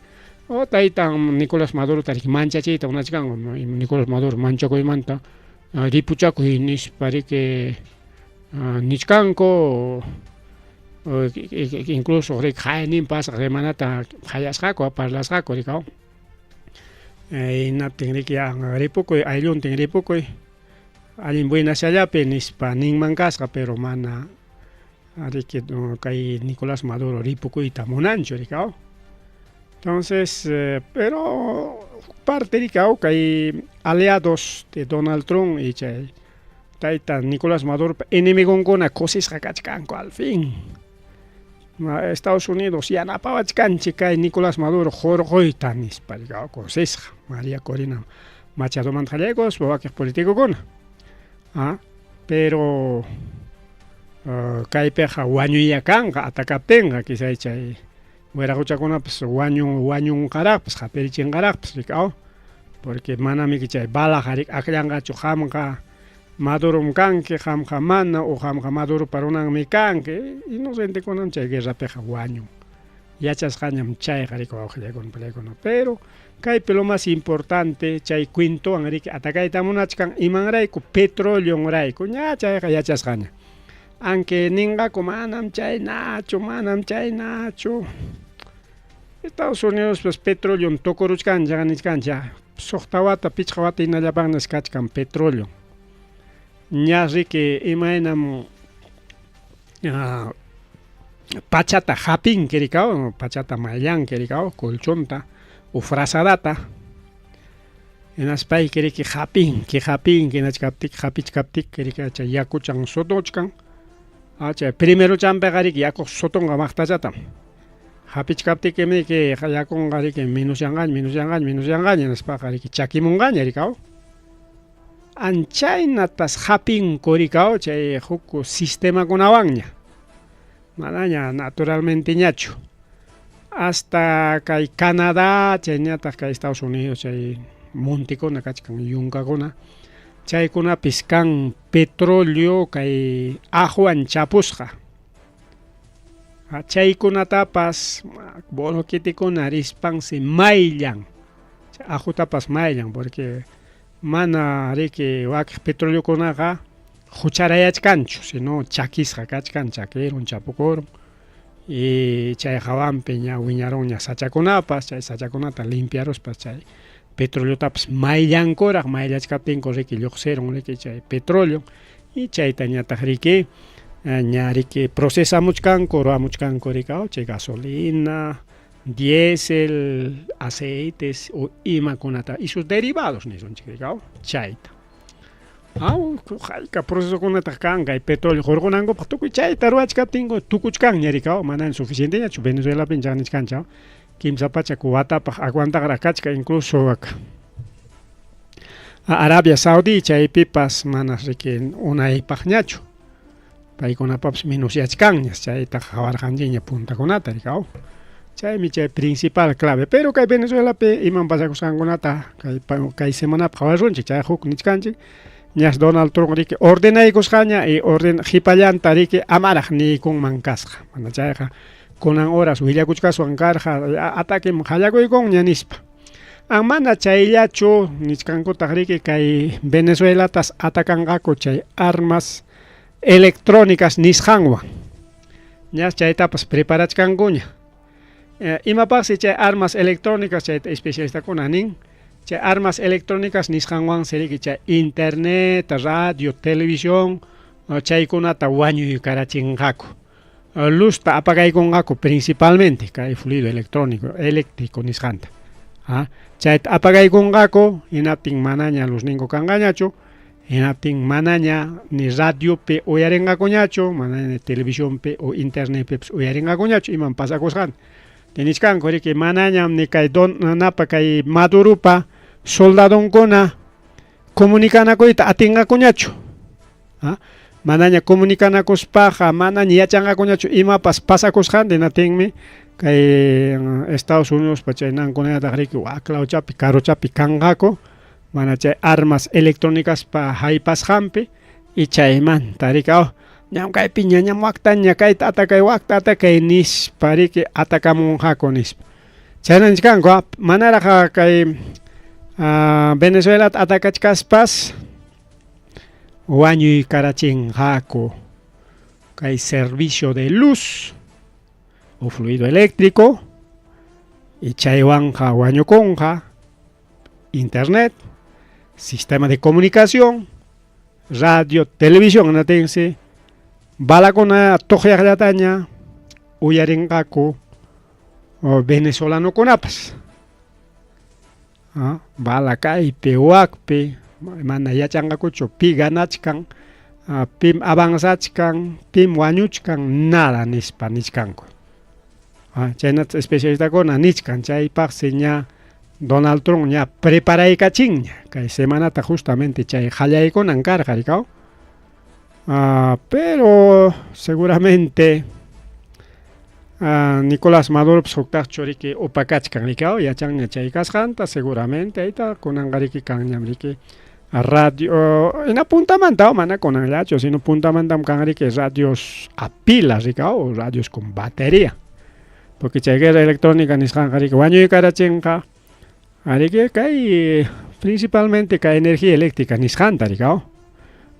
O taytan Nicolás Madurota riki manchachiyta munachkanku. Nicolás Maduro manchakuymanta ripuchakuy nispa riki nichkanku. Incluso riki qaynin pasaq semanata qallasqaku parlasqaku rikaw. Hinaptin riki ripukuy aylluntin ripukuy allin buenasllapi nispa ninman kasqa pero mana riki kay Nicolás Maduro ripukuyta munanchu rikaw. Entonces, pero parte rikaw kay aliados de Donald Trump y chay tayta Nicolás Maduro enemigonkuna kusisqa kachkanku al fin. Estados Unidos yanapawachkanchik kay Nicolás Maduro hurquyta nispa rikaw kusisqa María Corina Machadomanta qallaykuspa wakiq politicokuna. Pero kaypiqa wañuyya kanqa atakaptinqa quizá chay wiraquchakunapas wañunqaraqpas hapirichinqaraqpas rikaw porque manami chay balaqa akllanqachu qamqa Madurom kanki qamqa mana o qamqa Maduropa runanmi kanki inocentekunam chay guerrapiqa wañun. Yachasqañam chayqa riki wawqillaykuna pallaykuna pero kaypi lo más importante chay cuentowan riki atakayta munachkan imanrayku petroleonrayku ña chayqa yachasqaña. Aunque ninqaku manam chaynachu, manam chaynachu. Estados Unidos pues petróleo tukuruchkanchik nichkanchik suqta wata pichqa wata hinallapaqñas kachkan petróleo. Ña riki imaynam pachata hapinki rikaw, pachata mayllanki rikaw, colchonta o frazadata. Hinaspayki riki hapinki, hapinki hinachkaptiki, hapichkaptiki riki chay yakuchan sutuchkan. Chay primero champiqa riki yaku sutunqa maqtachatam. Hapichkaptikimi yakunqa riki minusyanqaña, minusyanqaña, minusyanqaña hinaspaqa riki chakimunqaña rikaw. Anchaynatas hapinku rikaw chay huk sistemakunawanña. Manaña naturalmente ñachu. Hasta kay Canadá, chayñataq kay Estados Unidos, chay montekuna kachkan yunkakuna. Chaykunapis kan petróleo kay aquwan chapusqa. Chaykunatapas boloquitikuna rispansi mayllan. Aqutapas mayllan porque mana riki wakiq petroleokunaqa hucharayachkanchu, sino chakisqa kachkan, chakirun, chapukurun. Y chay hawanpi ña wiñarunña sachakunapas, chay sachakunata limpiaruspas chay petroleotapas mayllankuraq, mayllachkaptinku riki lluqsirun riki chay petróleo y chaytañataq riki ña riki procesamuchkanku, ruwamuchkanku rikaw chay gasolina, Diésel, aceites o imakunata y sus derivados nisunchik rikaw chayta. Aw, hayka procesokunataq kan kay petróleo hurqunankupaq tukuy chayta ruwachkaptinku tukuchkanña rikaw, manaña suficienteñachu Venezuelapin chanichkancha 300 watapaq aguantaqraq kachka incluso Arabia Saudí chaypipas manas riki unaypaqñachu. Paykunapapas menusyachkanñas chayta qhawarqanchikña puntakunata rikaw. Chaymi chay principal clave. Pero kay Venezuelapi imam pasakusqankunata kay kay semanapi qhawarunchik chay huk nichkanchik. Ñas Donald Trump riki ordenaykusqaña y orden qhipallanta riki amaraq niykunman kasqa. Mana chayqa kunan horas willakuchkaswan karqa ataquem qallakuykunña nispa. Mana chayllachu nichkankutaq riki kay Venezuelatas atacanqaku chay armas electrónicas nisqanwan. Ñas chaytapas preparachkankuña. Imapaqsi chay armas electrónicas chayta especialistakuna nin, chay armas electrónicas nisqanwansi riki chay internet, radio, televisión chaykunata wañuykarachinqaku. Luzta apagaykunqaku principalmente kay fluido electrónico, eléctrico nisqanta. Chayta apagaykunqaku hinaptin manaña luzninku kanqañachu, hinaptin manaña ni radiopi uyarinqakuñachu, manaña ni televisionpi o internetpipas uyarinqakuñachu imam pasakusqanta. Nichkanku riki manañam ni kay don napa kay Maduropa soldadonkuna comunicanakuyta atinqakuñachu. Manaña comunicanakuspaqa manaña yachanqakuñachu imapas pasakusqanta hinatinmi kay Estados Unidospa chay nankunallataq riki waklawchapi karuchapi kanqaku mana chay armas electrónicaspa haypasqanpi y chaymanta riki ñam kaypiña ñam waktaña kayta atakay wakta atakay nispa riki atakamunqaku nispa. Chayna nichkanku manaraq kay Venezuelata atakachkaspas wañuykarachinqaku kay servicio de luz o fluido eléctrico y chaywanqa wañukunqa internet, sistema de comunicación, radio, televisión natinsi balakuna tuqyaqllataña uyarinqaku venezolanokunapas. Bala kaypi wakpi mana yachanqakuchu pi ganachkan, pim avanzachkan, pim wañuchkan, nada nispa nichkanku. Chaynata especialistakuna nichkan chaypaqsi ña Donald Trump ña preparaykachinña kay semanata justamente chay qallaykunan karqa rikaw. Pero seguramente Nicolás Maduropas huktaqchu riki upakachkan rikaw yachanña chay kasqanta seguramente ayta kunanqa riki kanñam riki radio ina puntamanta mana kunanllachu sino puntamantam kan riki radios a pilas rikaw radios con batería. Porque chay guerra electrónica nisqanqa riki wañuykarachinqa ariki kay principalmente kay energía eléctrica nisqanta rikaw.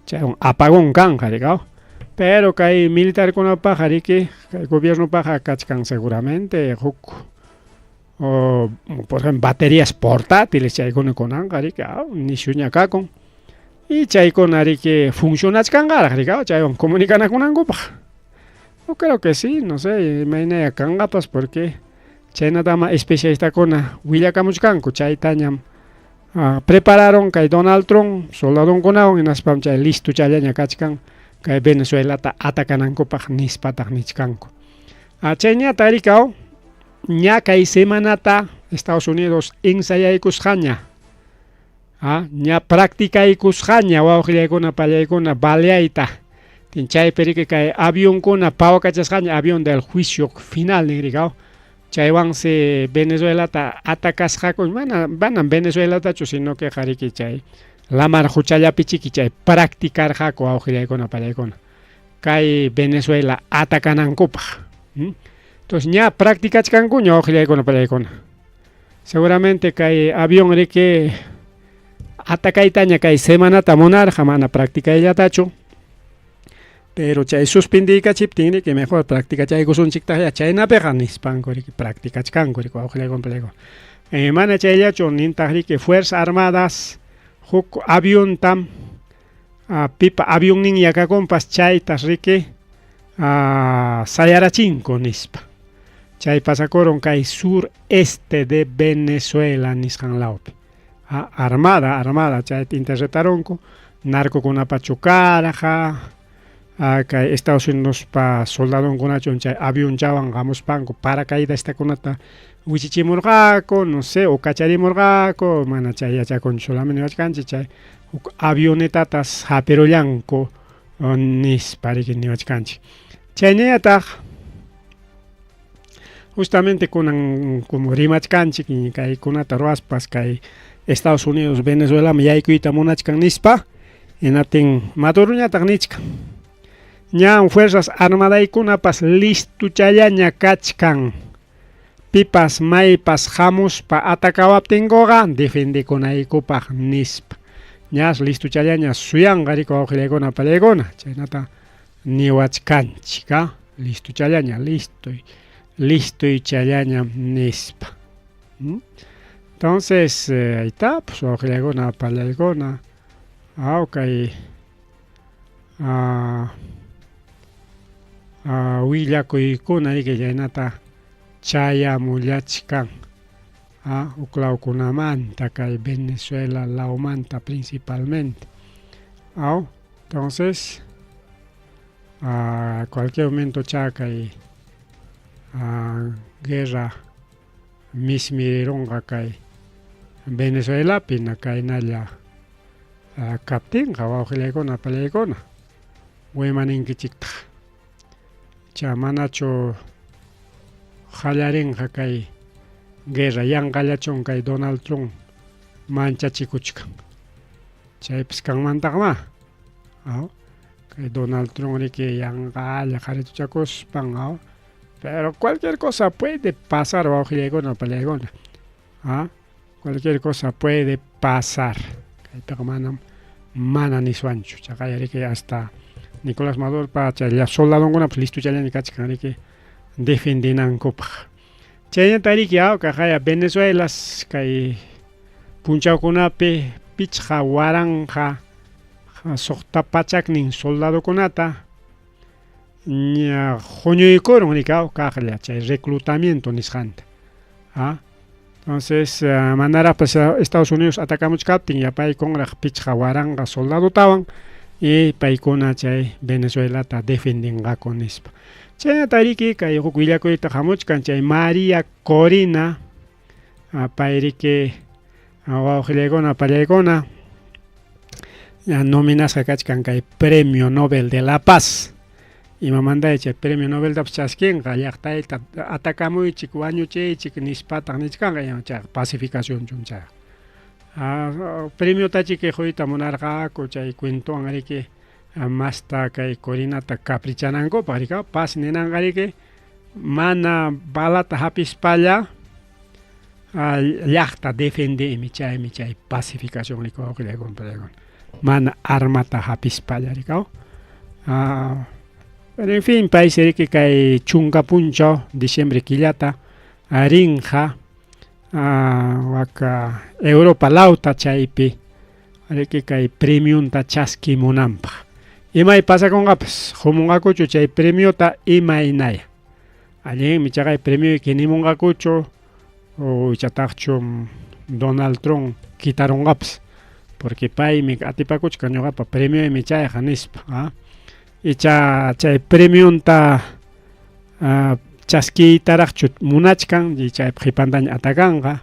Chaywan apagón kanqa rikaw. Pero kay militarkunapaqqa riki kay gobiernopaqqa kachkan seguramente huk o por ejemplo baterías portátiles chaykuna kunanqa riki nishuña kakun y chaykuna riki funcionachkanqaraq rikaw chaywan comunicanakunankupaq. Yo creo que sí, no sé, imaynaya kanqapas porque chaynatama especialistakuna willakamuchkanku chaytañam prepararon kay Donald Trump soldadonkunawan hinaspam chay listo challaña kachkan kay Venezuelata atakanankupaq nispataq nichkanku. Chayñata rikaw ña kay semanata Estados Unidos ensayaykusqaña. Ña practicaykusqaña wawqillaykuna pallaykuna baleayta. Chaypi riki kay avionkuna pawakachasqaña avión del juicio final nin rikaw. Chaywansi Venezuelata atakasqaku mana manam Venezuelatachu sino que riki chay lamar quchallapi chiki chay practicarqaku wawqillaykuna pallaykuna kay Venezuela atakanankupaq. Entonces ña practicachkankuña wawqillaykuna pallaykuna. Seguramente kay avión riki atakaytaña kay semanata munarqa mana practicayllatachu. Pero chay suspindiykachiptin riki mejor practicachaykusunchiktaqya chaynapiqa nispanku riki practicachkanku riki wawqillaykuna pallaykuna. Mana chayllachu nintaq riki Fuerzas Armadas huk aviontam pipa avionninña kakunpas chaytas riki sayarachinku nispa. Chay pasakurun kay sur este de Venezuela nisqan lawpi. Armada, armada, chayta interceptarunku, narcokunapachu karqa, kay Estados Unidospa soldadonkunachun chay avionchawan hamuspanku paracaidaskunata wichichimurqaku, no sé, o kacharimurqaku, mana chay yachakunchu, solamente niwachkanchik chay huk avionetatas hapirullanku nispa riki niwachkanchik. Chayñataq justamente kunan como rimachkanchik kaykunata ruwaspas kay Estados Unidos Venezuelaman yaykuyta munachkan nispa, hinaptin Maduroñataq nichkan ñam fuerzas armadaykunapas listuchallaña kachkan pipas maypas hamuspa atacawaptinkuqa defendekunaykupaq nispa. Ñas listuchallaña suyanqa riki wawqillaykuna pallaykuna chaynata niwachkanchik, listuchallaña, listoy, listoychallaña nispa. Entonces, ahí está, pues wawqillaykuna pallaykuna, kay willakuykuna riki chaynata chayamullachkan huk lawkunamanta kay Venezuela lawmanta principalmente. Entonces, a cualquier momento cha kay guerra mismirirunqa kay Venezuelapi na kaynalla kaptinqa wawqillaykuna pallaykuna wimaninkichiktaq cha manachu qallarinqa kay guerra yanqallachun kay Donald Trump manchachikuchkan chaypis kanmantaqma kay Donald Trump riki yanqalla qarituchakuspan pero cualquier cosa puede pasar wawqillaykuna pallaykuna cualquier cosa puede pasar kaypiqa manam mana niswanchu chaqay riki hasta Nicolás Maduropa chay soldadonkunapas listuchallaña kachkan riki defendinankupaq. Chaynata riki kaqaya Venezuelas kay punchawkunapi 5600 soldadokunata ña huñuykurun riki kaqlla chay reclutamiento nisqanta. Entonces, manaraqpas Estados Unidos atacamuchkaptin yapaykunraq 5000 soldadotawan y paykuna chay Venezuelata defendinqaku nispa. Chaynata riki kay huk willakuyta hamuchkan chay María Corina pay riki wawqillaykuna pallaykuna nominasqa kachkan kay Premio Nobel de la Paz. Imamantay chay Premio Nobeltapas chaskinqa llaqtayta atakamuychik wañuchiychik nispataq nichkanqa chayqa pacificacionchum chayqa. Premiotachiki quyta munarqaku chay cuentowan riki masta kay Corinata caprichanankupaq riki paz ninanqa riki mana balata hapispalla llaqta defendeymi chaymi chay pacificación riki wawqillaykuna pallaykuna mana armata hapispalla riki. Pero en fin, paysi riki kay 10 punchaw diciembre killata rinqa waka Europa lawta chaypi riki kay premiunta chaskimunanpaq. Imay pasakunqapas qumunqakuchu chay premiota imaynaya. Allinmi chaqay premioyki nimunqakuchu o ichataqchu Donald Trump quitarunqapas porque paymi atipakuchkan ñuqapa premioymi chayqa nispa. Icha chay premiunta chaskiytaraqchu munachkan y chaypa qipantaña atakanqa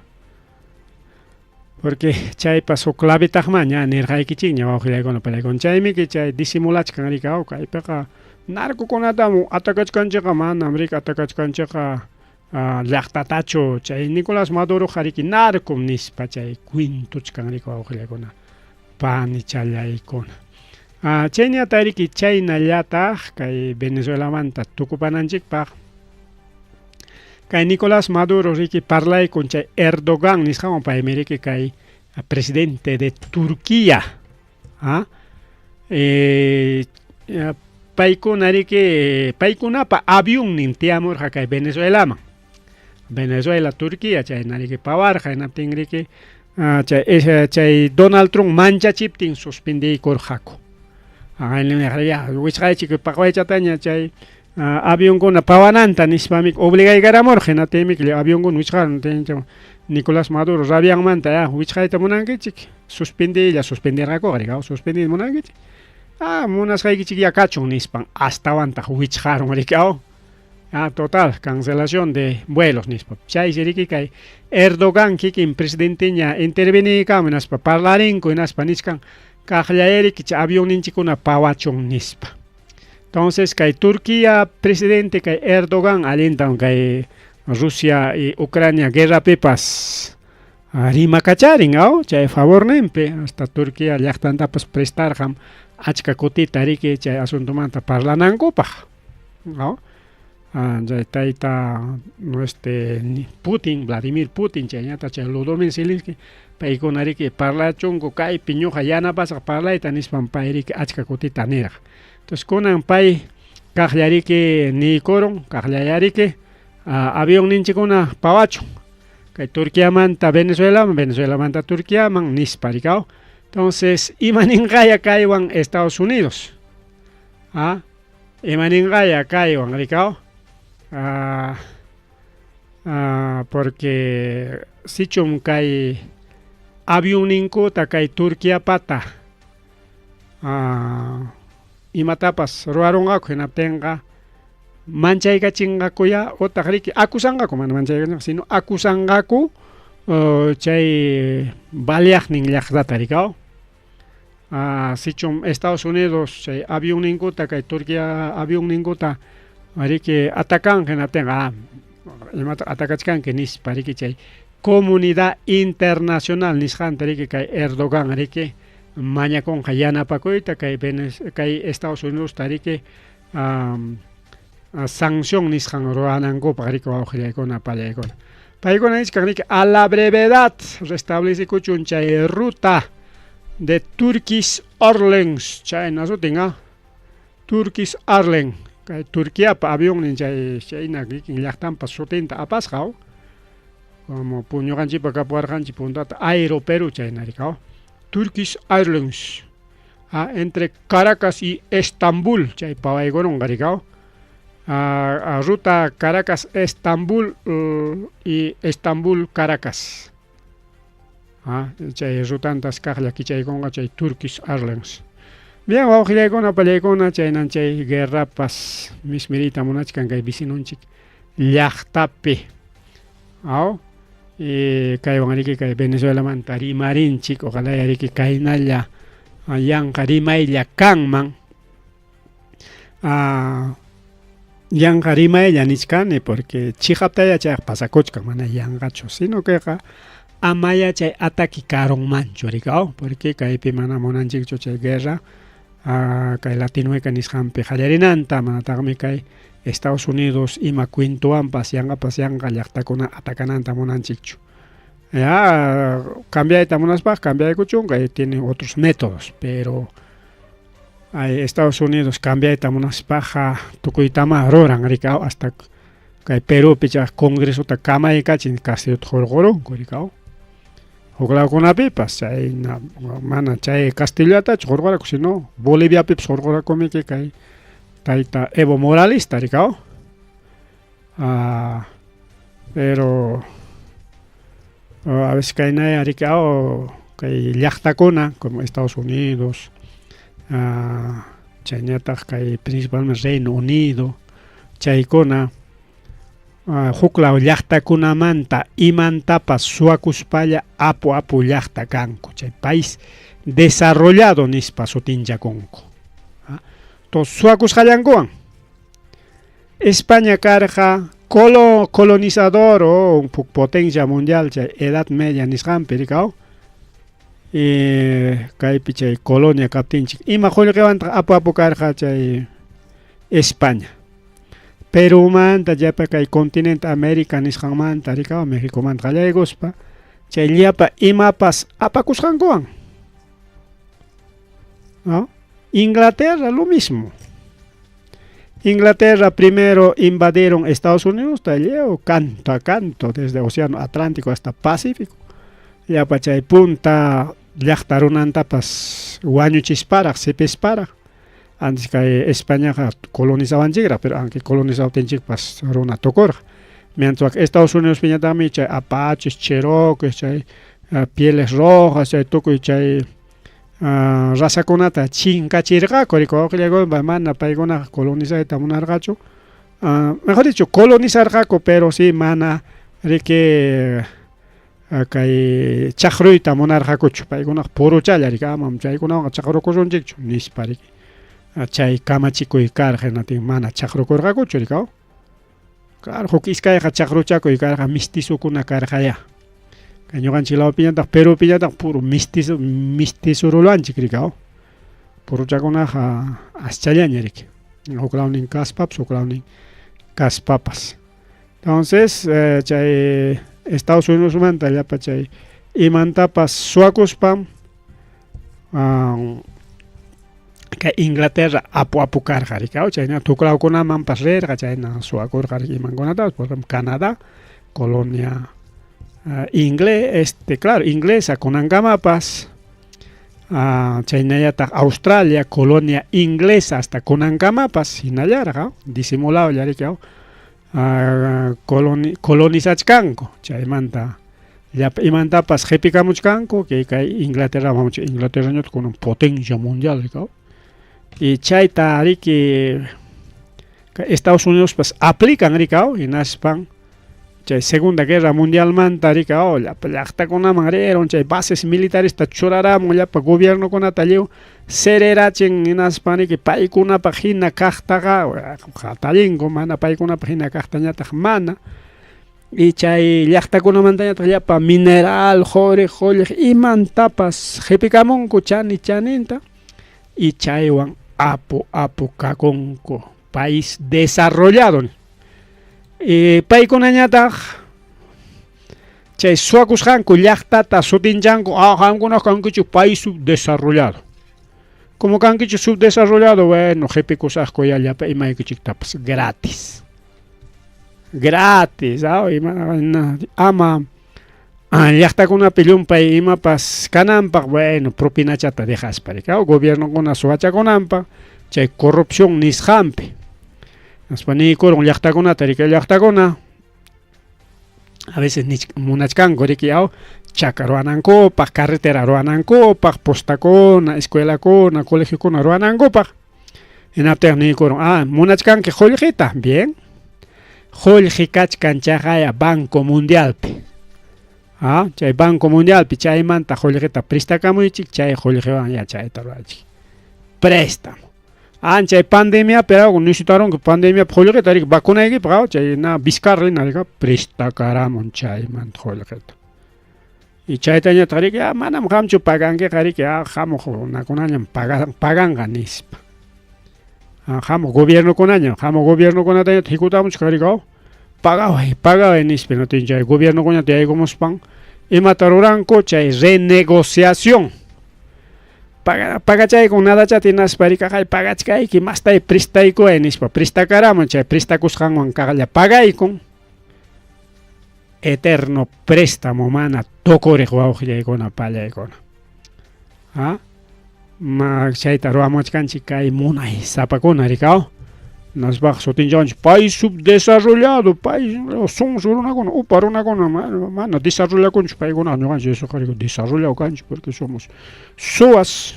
porque chaypas huk clavetaqma ña nirqaykichikña wawqillaykuna pallaykuna chaymi chay disimulachkan riki kaypiqa narcokunatam atacachkanchikqa manam riki atacachkanchikqa llaqtatachu chay Nicolás Maduroqa riki narcom nispa chay cuentochkan riki wawqillaykuna panichallaykuna. Chaynata riki chaynallataq kay Venezuelamanta tukupananchikpaq kay Nicolás Maduro riki parlaykun chay Erdogan nisqanwan paymi riki kay presidente de Turquía. Paykuna riki paykunapa avionnin tiyamurqa kay Venezuelaman. Venezuela, Turquía chayna riki pawarqa hinaptin riki chay Donald Trump manchachiptin suspendiykurqaku. Ya wichqaychik paqwaychataña chay Avionkuna pawananta nispami obligaykaramurqa hinaptinmi avionkuna wichqarun Nicolás Maduro rabianmanta ya wichqayta munankichik suspendiylla suspendirqakuqa rikaw suspendiyta munankichik ah munasqaykichik ya kachun nispan astawantaq wichqarun rikaw ah total cancelación de vuelos nispa chaysi riki kay Erdogan kikin presidenteña interveniykamun hinaspa parlarinku hinaspa nichkan kaqllayariki chay avionninchikkuna pawachun nispa. Entonces kay Turquía presidente kay Erdogan allintam kay Rusia y Ucrania guerrapipas rimakacharin aw chay favorninpi hasta Turquía llaqtantapas prestarqam achka kutita riki chay asuntomanta parlanankupaq aw chay tayta este Putin Vladimir Putin chaynata chay Volodymyr Zelensky paykuna riki parlachunku kaypi ñuqa yanapasaq parlayta nispam pay riki achka kutita nirqa. Entonces kunan pay kaqllariki niykurun kaqllayariki avionninchikkuna pawachun kay Turquiamanta Venezuelaman Venezuelamanta Turquiaman nispa rikaw. Entonces ima ninqaya kaywan Estados Unidos ah ima ninqaya kaywan rikaw porque sichum kay avionninkuta kay Turquiapata imatapas ruwarunqaku hinaptinqa manchaykachinqakuya utaq riki acusanqaku mana manchaykachinqa sino acusanqaku chay baleaqnin llaqtata rikaw sichum Estados Unidos chay avionninkuta kay Turquía avionninkuta riki atacan hinaptinqa imata atakachkanki nispa riki chay comunidad internacional nisqanta riki kay Erdogan riki mañakunqa yanapakuyta kay kay Estados Unidosta riki sanción nisqan ruwanankupaq riki wawqillaykuna pallaykuna. Paykuna nichkan riki a la brevedad restablecekuchun chay ruta de Turkish Airlines chayna sutin ah Turkish Airlines kay Turquiapa avionnin chay chayna kikin llaqtanpa sutinta apasqa como ñuqanchikpa kapuwarqanchik puntata Aero Perú chayna rikaw Turkish Airlines entre Caracas y Estambul chay pawaykurunqa rikaw ruta Caracas Estambul y Estambul Caracas chay rutantas kaqlla kichaykunqa chay Turkish Airlines. Bien wawqillaykuna pallaykuna chaynan chay guerrapas mismiriyta munachkan kay vecinonchik llaqtapi aw kaywan riki kay Venezuelamanta rimarinchik ojalá riki kaynalla yanqa rimaylla kanman yanqa rimaylla nichkani porque chiqaptaya chayqa pasakuchkan mana yanqachu sino queqa amaya chay ataki karunmanchu rikaw porque kaypi mana munanchikchu chay guerra kay Latinoamérica nisqanpi qallarinanta manataqmi kay Estados Unidos ima cuentowanpas yanqapas yanqa llaqtakuna atakananta munanchikchu. Ya cambiayta munaspaqa cambiaykuchun kay tienen otros métodos pero ay Estados Unidos cambiayta munaspaqa tukuytama ruran rikaw hasta kay Perupi chay congresota kamaykachin Castillota hurqurunku rikaw. Huklawkunapipas chayna mana chay Castillatachu hurquraku sino Boliviapipas hurqurakumiki kay tayta Evo Moralesta rikaw. Pero a veces kaynaya rikaw kay llaqtakuna como Estados Unidos chaynataq kay principalmente Reino Unido chaykuna huklaw llaqtakunamanta imantapas suwakuspalla apu apu llaqta kanku chay país desarrollado nispa sutinchakunku. Entonces suwakusqallankuwan España karqa colonizador o huk potencia mundial chay Edad Media nisqanpi rikaw kaypi chay colonia kaptinchik ima qullqiwantaq apu apu karqa chay España Perumanta llapa kay continente América nisqanmanta rikaw Mexicomanta qallaykuspa chay llapa imapas apakusqankuwan. ¿No? Inglaterra lo mismo. Inglaterra primero invadieron Estados Unidos, lliw canto a canto desde Océano Atlántico hasta Pacífico. Llapa chay punta llaqta runantapas wañuchisparaq sipisparaq. Antes kay Españaqa colonizawanchikraq, pero aunque colonizawaptinchikpas runa tukurqa. Mientras Estados Unidospiñataqmi chay apaches, cheroques, chay pieles rojas, chay tukuy chay razakunata chinkachirqaku, riki wawqillaykuna, mana paykunaqa colonizayta munarqachu. Mejor dicho, colonizarqaku, pero sí mana riki kay chaqruyta munarqakuchu, paykunaqa puruchalla riki, amam chaykunawanqa chaqrukusunchikchu nispa riki. Chay kamachikuy karqa, hinaptin mana chaqrukurqakuchu riki. Claro, huk iskayqa chaqruchakuy karqa, mestizokuna karqayá. Kay ñuqanchik lawpiñataq, Perupiñataq puro mestizo mestizorulanchik riki. Puruchakunaqa aschallaña riki. Huk lawnin kaspapas, huk lawnin kaspapas. Entonces, chay Estados Unidosmanta llapa chay imantapas suwakuspam kay Inglaterra apu apu karqa riki, chayna huk lawkunamanpas rirqa, chayna suwakurqa riki imankunatapas, por ejemplo, Canadá, colonia inglés, claro, inglesa kunankamapas, chaynallataq Australia, colonia inglesa hasta kunankamapas hinallaraq, disimulawlla riki, colonizachkanku, chaymanta llapa imantapas qipikamuchkanku, kay Inglaterra, Inglaterrañataq kunan potencia mundial riki. Y chayta riki Estados Unidospas aplican riki, hinaspan chay Segunda Guerra Mundialmanta riki, llapa llaqtakunaman rirun, chay bases militaresta churaramun, llapa gobiernokunata lliw sererachin, hinaspan riki paykunapaq hina kaqtaqa hatallinku, mana paykunapaq hina kaqtañataq mana. Y chay llaqtakunamantañataq llapa mineral, quri, qullqi imantapas qipikamunku chani chaninta, y chaywan apu apu kakunku, país desarrollado. Y paykunañataq chay suwakusqanku llaqtata sutinchanku, qamkuna kankichik país subdesarrollado. Como kankichik subdesarrollado, bueno, qipikusaqku ya llapa imaykichiktapas gratis. Gratis, ama llaqtakunapi llumpay imapas kananpaq, bueno, propinachata dejaspa riki, gobiernokuna suwachakunanpaq chay corrupción nisqanpi. Hinaspa niykurun llaqtakunata riki, llaqtakuna a veces munachkanku riki, chaka ruwanankupaq, carretera ruwanankupaq, postakuna, escuelakuna, colegiokuna ruwanankupaq. Hinaptin niykurun, munachkanki qullqita, bien. Qullqi kachkan chaqaya Banco Mundialpi. Chay Banco Mundialpi chaymanta qullqita prestakamuychik, chay qullqiwan ya chayta ruwaychik. Préstamo. Chay pandemiapi necesitarunki pandemiapi qullqita riki vacunaykipaq, chay na Vizcarra hina riki prestakaramun chaymanta qullqita. Y chaytañataq riki, manam qamchu pagankiqa riki, hamuq runakunañam paganqa nispa. Hamuq gobiernokunañam, hamuq gobiernokunatañataq hikutamuchka riki, pagaway, pagaway nispa, hinaptin chay gobiernokunata yaykumuspan imata ruranku chay renegociación. Pagachaykun nadachata hinaspa riki, hay pagachkayki, mastay prestaykuway nispa, prestakaramun, chay prestakusqanwan kaqlla pagaykun. Eterno préstamo mana tukuriq wawqillaykuna, pallaykuna. Ma chayta ruwamuchkanchik kay munay sapakuna riki, Naspaq sutinchawanchik país subdesarrollado, país sonso runakuna, upa runakuna, mana desarrollakunchu paykuna, ñuqanchik esoqa riki desarrollado kanchik porque somos suwas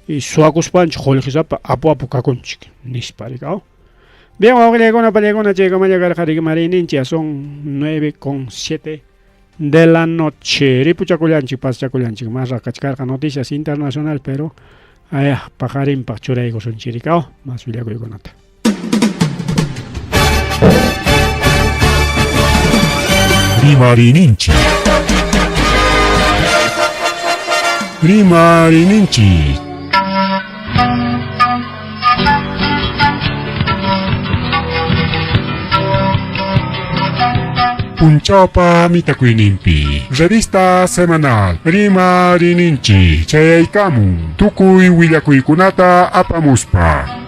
y suwakuspanchik qullqisapa apu apu kakunchik nispa riki. Bien, wawqillaykuna, pallaykuna, chaykamalla karqa rimariyninchik, son 9:07 de la noche. Ripuchakullanchik, pasachakullanchik, más kachkarqa noticias internacional, pero paqarinpaq churaykusunchik riki, más willakuykunata. Rimariyninchik. Rimariyninchik. Punchawpa mitakuyninpi revista semanal Rimariyninchik chayaykamun tukuy willakuykunata apamuspa.